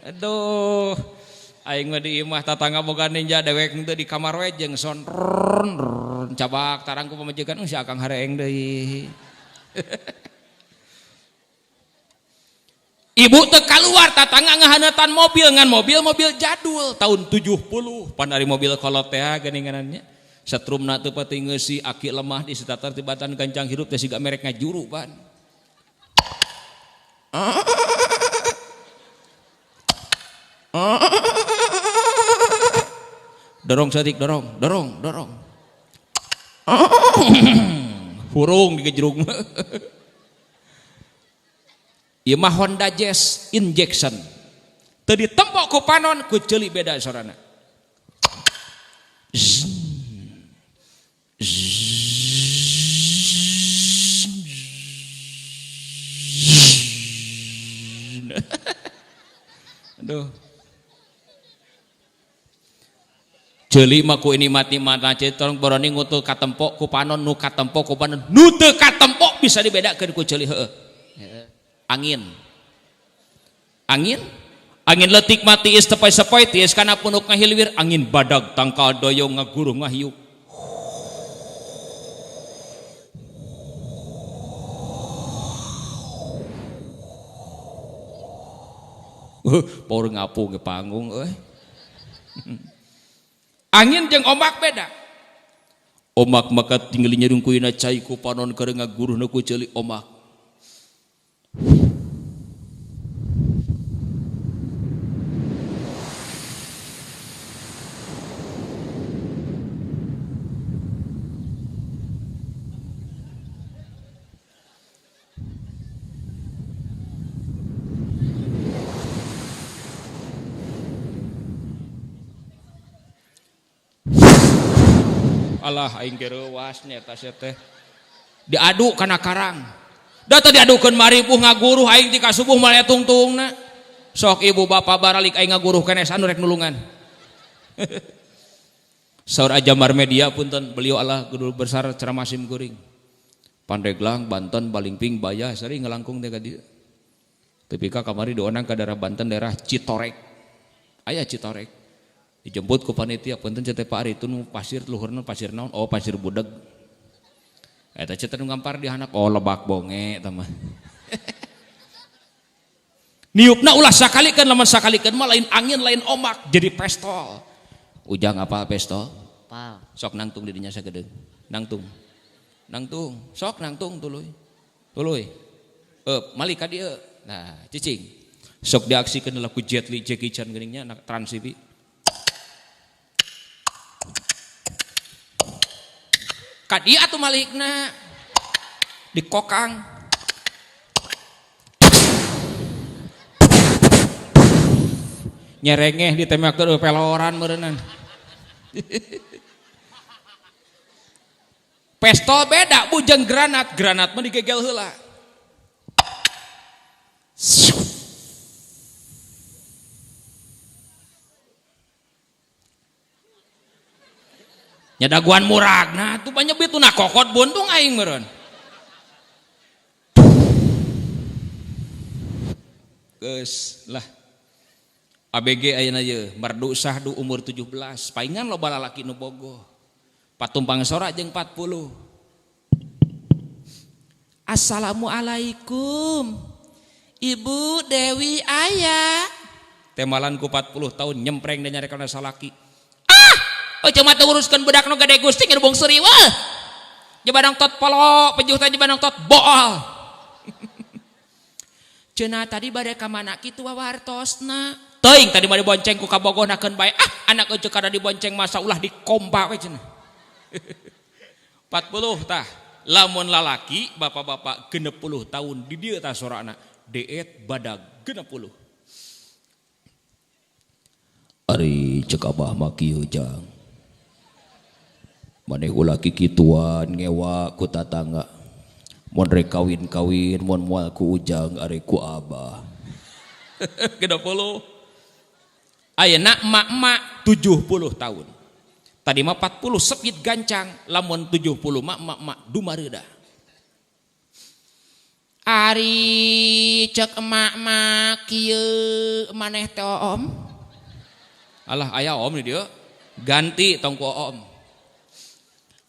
Aduh, aing mah di imah tatangga boga ninja dewek teu di kamar we jeung son cabak tarang ku pamajikan si akang hareeng deui. Ibu teu kaluar tatangga ngahaneutan mobil ngan mobil-mobil jadul tahun 70 pan ari mobil kolot teh geuningannya. Setrumna teu pati ngeusi aki lemah di setatar tibatan gancang hirup teh siga merek ngajuru pan. Dorong saeutik dorong, dorong, dorong. Hurung digejrung. Ieu mah Honda Jazz injection. Teu ditempok ku panon ku ceuli beda sorana. Aduh. Ceuli mah ku ini mati mata tolong boroni ngutul katempok ku panon nu katempok ku panon nu teu katempok bisa dibedakeun ku ceuli heueuh. Angin. Angin? Angin leutik mah tiis tepoi-sepoi tiis kana punuk ngahilwir angin badag tangkal doyong ngaguruh ngahiuk. Power ngapu ke panggung euy. Angin jeung ombak beda. Ombak maka tinggali nyerungkuina cai ku panon keur ngaguruhna ku ceuli ombak. Alah aing gereuwas nya eta sia teh. Diadu kana karang. Da teu diadukeun maripuh ngaguruh aing ti ka subuh mah tungtungna. Sok ibu bapa baralik aing ngaguruh keneh anu rek nulungan. Saur Ajamar Media punten beliau Allah guru besar ceramah sim kuring. Pandeglang, Banten, Balingping, Bayah sering ngelangkung teh ka dieu. Tepi ka kamari dionang ka daerah Banten daerah Citorek. Aya Citorek. Dijemput ku panitia punten cete Pak Ari itu nu pasir luhurna pasir naon oh pasir budeg eta cete nu ngampar di handap oh lebak bonge eta mah. Niupna ulah sakalikeun lamun sakalikeun mah lain angin lain ombak jadi pestol. Ujang apal pestol? Apal. Sok nangtung di dinya sagedeung. Nangtung. Nangtung, sok nangtung tuluy. Tuluy. Malik ka dieu. Nah, cicing. Sok diaksikeun laku Jet Li Jackie Chan geuning nya anak Trans TV. Ka dieu atuh malikna dikokang. Nyerengeh ditembakkeun peloran meureunnan. Pistol beda bu jeung granat, granat mah digegel heula. Nyadaguan muragna tuh banyak bitu nah kokot buntung aing meureun. Geus lah. ABG ayeuna ye merdu sahdu umur 17, paingan loba lalaki nu bogoh. Patumpang sora jeung 40. Assalamualaikum. Ibu Dewi aya. Temalan ku 40 tahun nyempreng dan nyarekan salaki. Ah, oh cuma teu uruskeun budak nu gede Gusti ngilu bungsuri weh. Jebanang tot polo, pejuh teh jebanang tot bool. Cenah tadi bade ka mana kitu wawartosna. Teuing tadi mah dibonceng ku kabogohnakeun bae. Ah, anak euceuk kada dibonceng masa ulah dikompa we cenah. 40 tah. Lamun lalaki bapak-bapak 60 tahun di dieu tah sorana deet badag 60. Ari cek abah mah kieu jang. Maneh ulah kikituan ngewa ku tatangga. Mun rek kawin-kawin mun moal ku ujang ari ku abah. 60. Ayeuna emak-emak 70 tahun. Tadi mah 40 sepit gancang, lamun 70 mah emak-emak dumareuda. Ari cek emak-emak kieu maneh teh om. Alah aya om di dieu. Ganti tong ku om.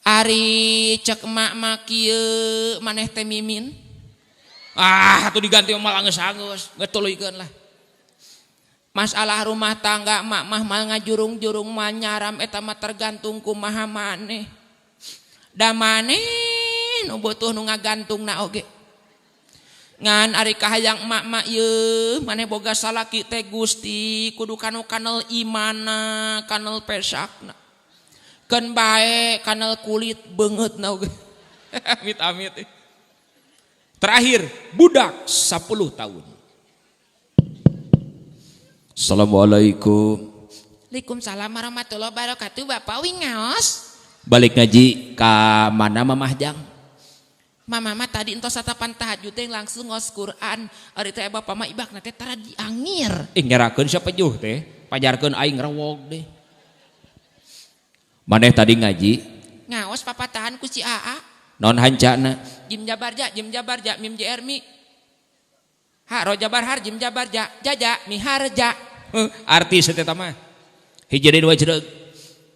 Ari cek emak-emak kieu maneh teh mimin. Ah atuh diganti mah anggeus-anggeus, geus tuluykeun lah. Masalah rumah tangga mak mah mal ngajurung-jurung mal nyaram eta mah tergantung kumaha maneh. Da maneh nu butuh nu ngagantungna oge. Ngan ari kahayang emak mah ieu maneh boga salaki teh Gusti kudu kanu kanel imana, kanel pesakna. Keun bae kanel kulit beungeutna oge. Amit-amit. Terakhir budak 10 tahun. Assalamualaikum. Waalaikumsalam warahmatullahi wabarakatuh. Bapak wingaos. Balik ngaji ka mana Mamah Jang? Mama mah tadi entos satapan tahajud teh langsung ngos Quran. Ari teh bapak mah ibakna teh tara diangir. Ih ngerakeun siapa juh teh? Pajarkeun aing rewog deh. Maneh tadi ngaji? Ngaos papatahan ku si AA. Non hancana? Jim jabar ja, jim jabar ja, mim jr mi. Ha ro jabar har jim jabar ja, jaja mi harja. Artis eta mah. Hiji deui dua cedeg.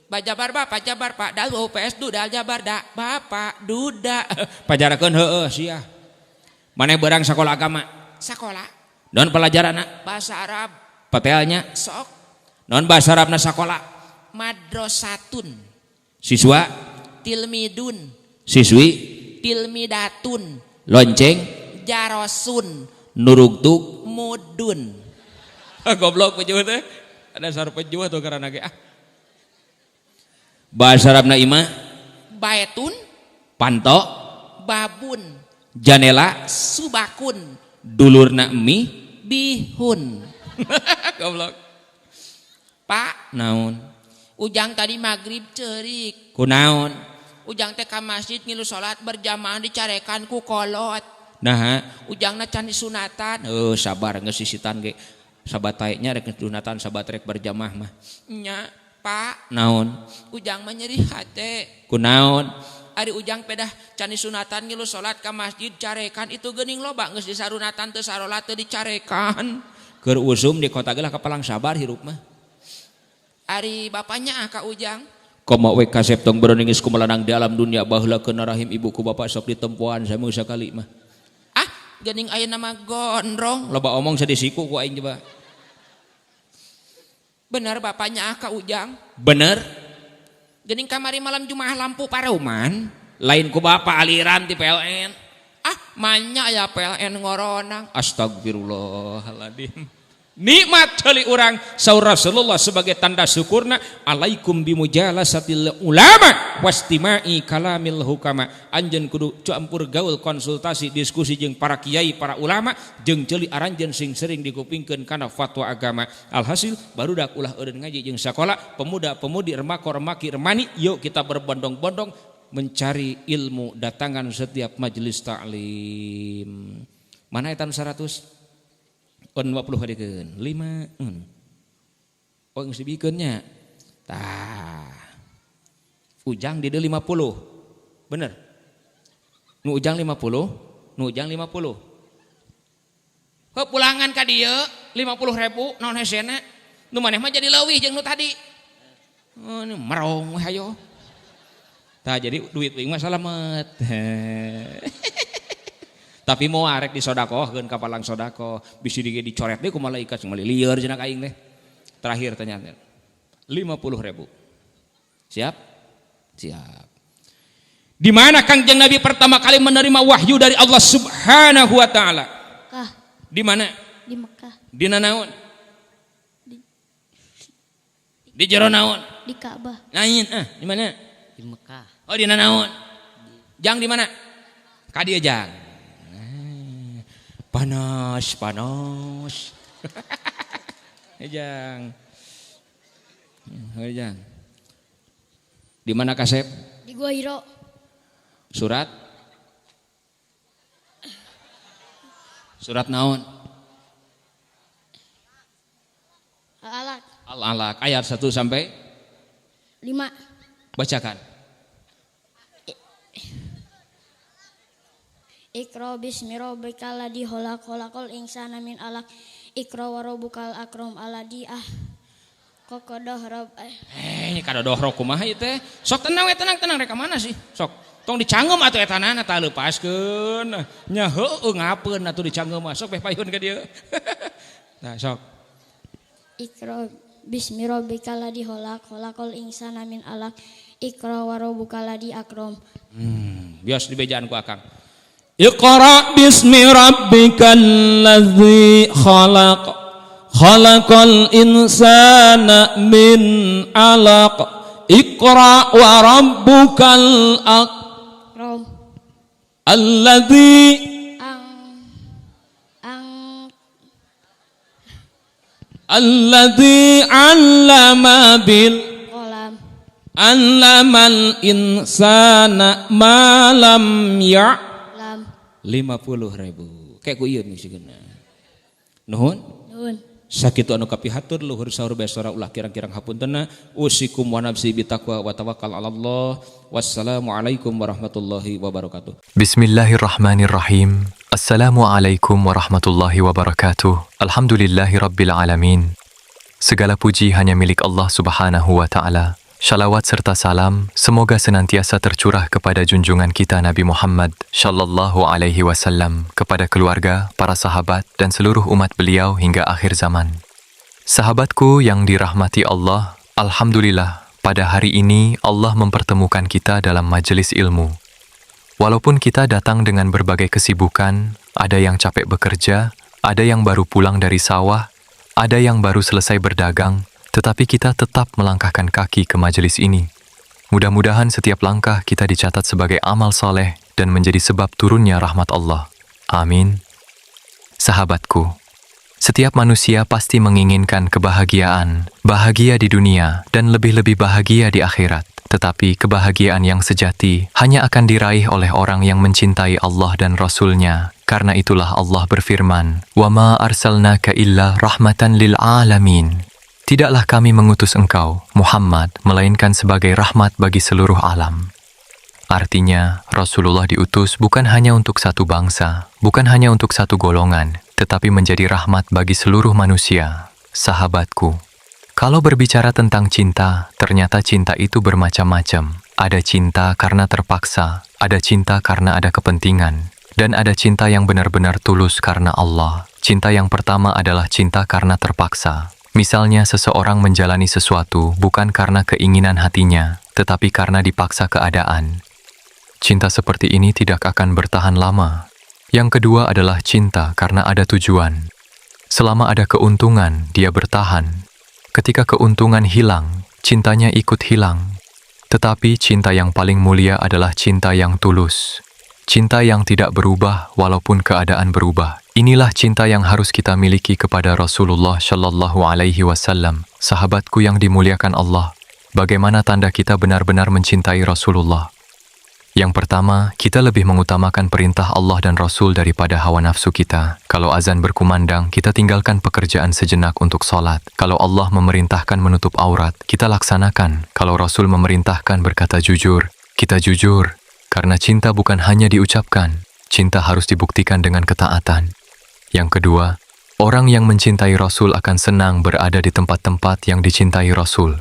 Bajabar ba, pajabar pak, dal UPS du dal jabar da, bapak duda. Pajarakeun heueuh sia. Maneh beurang sakola agama? Sakola. Non pelajaranna? Bahasa Arab. Petelnya? Sok. Non bahasa Arabna sakola? Madrasatun. Siswa? Tilmidun. Siswi? Tilmidatun. Lonceng? Jarosun. Nurugtug? Mudun. Goblok pejuh teh. Ada sar pejuh tuh karena ge ah. Bahasa Arabna imah? Baetun. Panto? Babun. Janela? Subakun. Dulurna mie? Bihun. Goblok. Pak, naon? Ujang tadi maghrib ceurik. Kunaon? Ujang teh ka masjid ngilu salat berjamaah dicarekan ku kolot. Nah, ujangna can disunatan. Heuh, sabar geus sisitan ge. Sabat taeknya rek sunatan sabat rek berjamaah mah. Nya, Pak. Naon? Ujang mah nyeri hate. Kunaon? Ari ujang pedah can disunatan ngilu salat ka masjid carekan itu geuning loba geus disarunatan teu sarolat teu dicarekan. Keur usum di kota ge lah kapalang sabar hirup mah. Ari bapaknya ka ujang. Komo we kasep tong bereningis kumalanang di alam dunia baheula keuna rahim ibu ku bapak sok ditempoan sameu sakali mah. Ah, geuning ayeuna mah gondrong. Loba omong sadisiku ku aing coba. Bener bapaknya ka ujang. Bener. Geuning kamari malam Jumaah lampu pareuman. Lain ku bapak aliran ti PLN. Ah, manya ya PLN ngoronang. Astagfirullahaladzim. Nikmat ceuli urang, saur Rasulullah sebagai tanda syukurna, alaikum bimujalasatil ulama wastima'i kalamil hukama. Anjeun kudu campur gaul, konsultasi, diskusi jeung para kiai, para ulama, jeung ceuli aranjeun sing sering dikupingkeun kana fatwa agama. Alhasil barudak ulah eureun ngaji jeung sakola, pemuda-pemudi, remako, remaki, remani, yuk kita berbondong-bondong mencari ilmu, datangan setiap majelis taklim. Mana eta nu 100? On 20 hadikeun 5. Oh, geus dibikeun nya. Tah. Ujang di dieu 50. Bener. Nu ujang 50, nu ujang 50. Heuh, pulangan ka dieu 50.000 naon hesena? Nu maneh mah jadi leuwih jeung nu tadi. Oh, ini merong we hayo. Tah, jadi duit uing mah salamet. Tapi mau arek disodakohkeun ka palang sodako, bisi dicoret deui ku malaikat, meuli lieur cenah ka aing teh. Terakhir tanya 50.000. Siap? Siap. Di mana Kangjeng Nabi pertama kali menerima wahyu dari Allah Subhanahu wa taala? Mekah. Di mana? Di Mekah. Di nanaon? Di jero naon? Di Ka'bah. Lain ah, di mana? Di Mekah. Oh, di nanaon? Jang di mana? Ka dieu jang. Panas, panas. Jang. Jang. Di mana kasep? Di Gua Hiro. Surat? Surat naon? Al-Alaq. Al-Alaq ayat 1 sampai 5. Bacakan. Iqra bismi rabbikal ladzi khalaq, khalaqal insana min alaq. Iqra wa rabbukal akram alladzi ah kokodoh rob. Eh, kadodoh kumaha ieu teh? Sok tenang we, tenang tenang, rek ka mana sih? Sok tong dicanggem atuh etanana tah leupaskeun. Nya heueuh ngapeun atuh dicanggem mah. Sok beh payun ka dieu. Nah, sok. Iqra bismi rabbikal ladzi khalaq, khalaqal insana min alaq. Iqra wa rabbukal ladzi akram. Bios dibejaan ku akang. Iqra bismi rabbikal ladzi khalaq, khalaqal insana min alaq. Iqra wa rabbukal akram alladzi alladzi 'allama bil qalam, 'allamal insana ma lam ya'. 50.000. Kayak ku ieu misigna. Nuhun? Nuhun. Sakitu anu kapihatur luhur saur besora ulah kirang-kirang hapuntena. Usikum wa nafsi bitaqwa wa tawakkal 'ala Allah. Wassalamualaikum warahmatullahi wabarakatuh. Bismillahirrahmanirrahim. Assalamualaikum warahmatullahi wabarakatuh. Alhamdulillahi rabbil alamin. Segala puji hanya milik Allah Subhanahu wa taala. Shalawat serta salam semoga senantiasa tercurah kepada junjungan kita Nabi Muhammad Shallallahu Alaihi Wasallam, kepada keluarga, para sahabat dan seluruh umat beliau hingga akhir zaman. Sahabatku yang dirahmati Allah, alhamdulillah pada hari ini Allah mempertemukan kita dalam majelis ilmu. Walaupun kita datang dengan berbagai kesibukan, ada yang capek bekerja, ada yang baru pulang dari sawah, ada yang baru selesai berdagang, tetapi kita tetap melangkahkan kaki ke majelis ini. Mudah-mudahan setiap langkah kita dicatat sebagai amal soleh dan menjadi sebab turunnya rahmat Allah. Amin. Sahabatku, setiap manusia pasti menginginkan kebahagiaan, bahagia di dunia dan lebih-lebih bahagia di akhirat. Tetapi kebahagiaan yang sejati hanya akan diraih oleh orang yang mencintai Allah dan Rasul-Nya. Karena itulah Allah berfirman, "Wa ma arsalnaka illa rahmatan lil alamin." Tidaklah kami mengutus engkau, Muhammad, melainkan sebagai rahmat bagi seluruh alam. Artinya, Rasulullah diutus bukan hanya untuk satu bangsa, bukan hanya untuk satu golongan, tetapi menjadi rahmat bagi seluruh manusia. Sahabatku, kalau berbicara tentang cinta, ternyata cinta itu bermacam-macam. Ada cinta karena terpaksa, ada cinta karena ada kepentingan, dan ada cinta yang benar-benar tulus karena Allah. Cinta yang pertama adalah cinta karena terpaksa. Misalnya seseorang menjalani sesuatu bukan karena keinginan hatinya, tetapi karena dipaksa keadaan. Cinta seperti ini tidak akan bertahan lama. Yang kedua adalah cinta karena ada tujuan. Selama ada keuntungan, dia bertahan. Ketika keuntungan hilang, cintanya ikut hilang. Tetapi cinta yang paling mulia adalah cinta yang tulus. Cinta yang tidak berubah walaupun keadaan berubah. Inilah cinta yang harus kita miliki kepada Rasulullah Shallallahu Alaihi Wasallam, sahabatku yang dimuliakan Allah. Bagaimana tanda kita benar-benar mencintai Rasulullah? Yang pertama, kita lebih mengutamakan perintah Allah dan Rasul daripada hawa nafsu kita. Kalau azan berkumandang, kita tinggalkan pekerjaan sejenak untuk sholat. Kalau Allah memerintahkan menutup aurat, kita laksanakan. Kalau Rasul memerintahkan berkata jujur, kita jujur. Karena cinta bukan hanya diucapkan, cinta harus dibuktikan dengan ketaatan. Yang kedua, orang yang mencintai Rasul akan senang berada di tempat-tempat yang dicintai Rasul,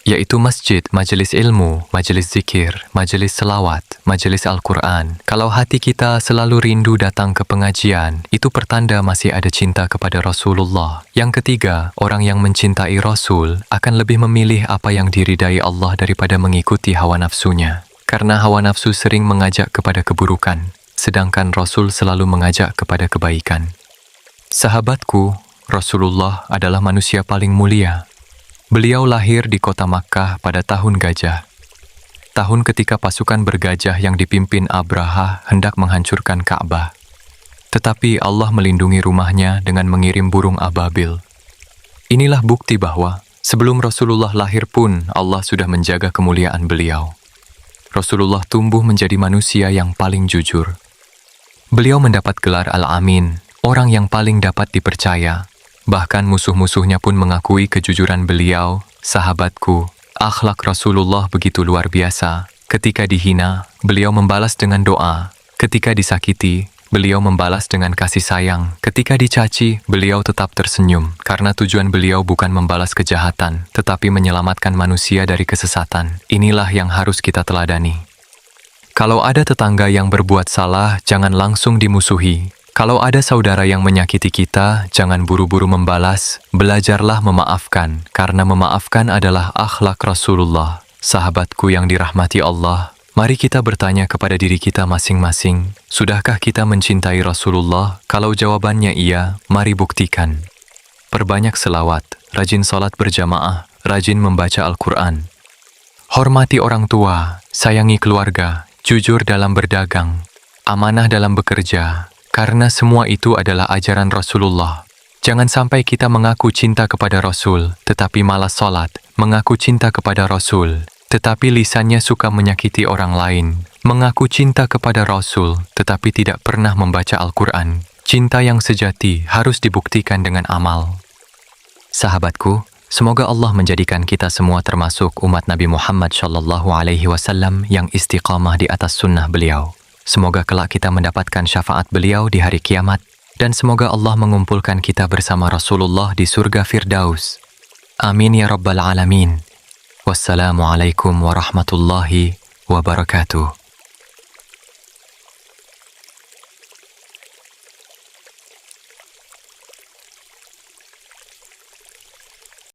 yaitu masjid, majelis ilmu, majelis zikir, majelis selawat, majelis Al-Quran. Kalau hati kita selalu rindu datang ke pengajian, itu pertanda masih ada cinta kepada Rasulullah. Yang ketiga, orang yang mencintai Rasul akan lebih memilih apa yang diridai Allah daripada mengikuti hawa nafsunya. Karena hawa nafsu sering mengajak kepada keburukan, sedangkan Rasul selalu mengajak kepada kebaikan. Sahabatku, Rasulullah adalah manusia paling mulia. Beliau lahir di kota Makkah pada tahun gajah. Tahun ketika pasukan bergajah yang dipimpin Abraha hendak menghancurkan Ka'bah. Tetapi Allah melindungi rumahnya dengan mengirim burung ababil. Inilah bukti bahwa sebelum Rasulullah lahir pun Allah sudah menjaga kemuliaan beliau. Rasulullah tumbuh menjadi manusia yang paling jujur. Beliau mendapat gelar Al-Amin, orang yang paling dapat dipercaya. Bahkan musuh-musuhnya pun mengakui kejujuran beliau. Sahabatku, akhlak Rasulullah begitu luar biasa. Ketika dihina, beliau membalas dengan doa. Ketika disakiti, beliau membalas dengan kasih sayang. Ketika dicaci, beliau tetap tersenyum. Karena tujuan beliau bukan membalas kejahatan, tetapi menyelamatkan manusia dari kesesatan. Inilah yang harus kita teladani. Kalau ada tetangga yang berbuat salah, jangan langsung dimusuhi. Kalau ada saudara yang menyakiti kita, jangan buru-buru membalas. Belajarlah memaafkan, karena memaafkan adalah akhlak Rasulullah. Sahabatku yang dirahmati Allah, mari kita bertanya kepada diri kita masing-masing, sudahkah kita mencintai Rasulullah? Kalau jawabannya iya, mari buktikan. Perbanyak selawat, rajin salat berjamaah, rajin membaca Al-Quran. Hormati orang tua, sayangi keluarga, jujur dalam berdagang, amanah dalam bekerja, karena semua itu adalah ajaran Rasulullah. Jangan sampai kita mengaku cinta kepada Rasul, tetapi malas salat, mengaku cinta kepada Rasul, tetapi lisannya suka menyakiti orang lain, mengaku cinta kepada Rasul, tetapi tidak pernah membaca Al-Quran. Cinta yang sejati harus dibuktikan dengan amal. Sahabatku, semoga Allah menjadikan kita semua termasuk umat Nabi Muhammad Shallallahu Alaihi Wasallam yang istiqamah di atas sunnah beliau. Semoga kelak kita mendapatkan syafaat beliau di hari kiamat, dan semoga Allah mengumpulkan kita bersama Rasulullah di surga Firdaus. Amin ya Rabbal Alamin. Wassalamualaikum warahmatullahi wabarakatuh.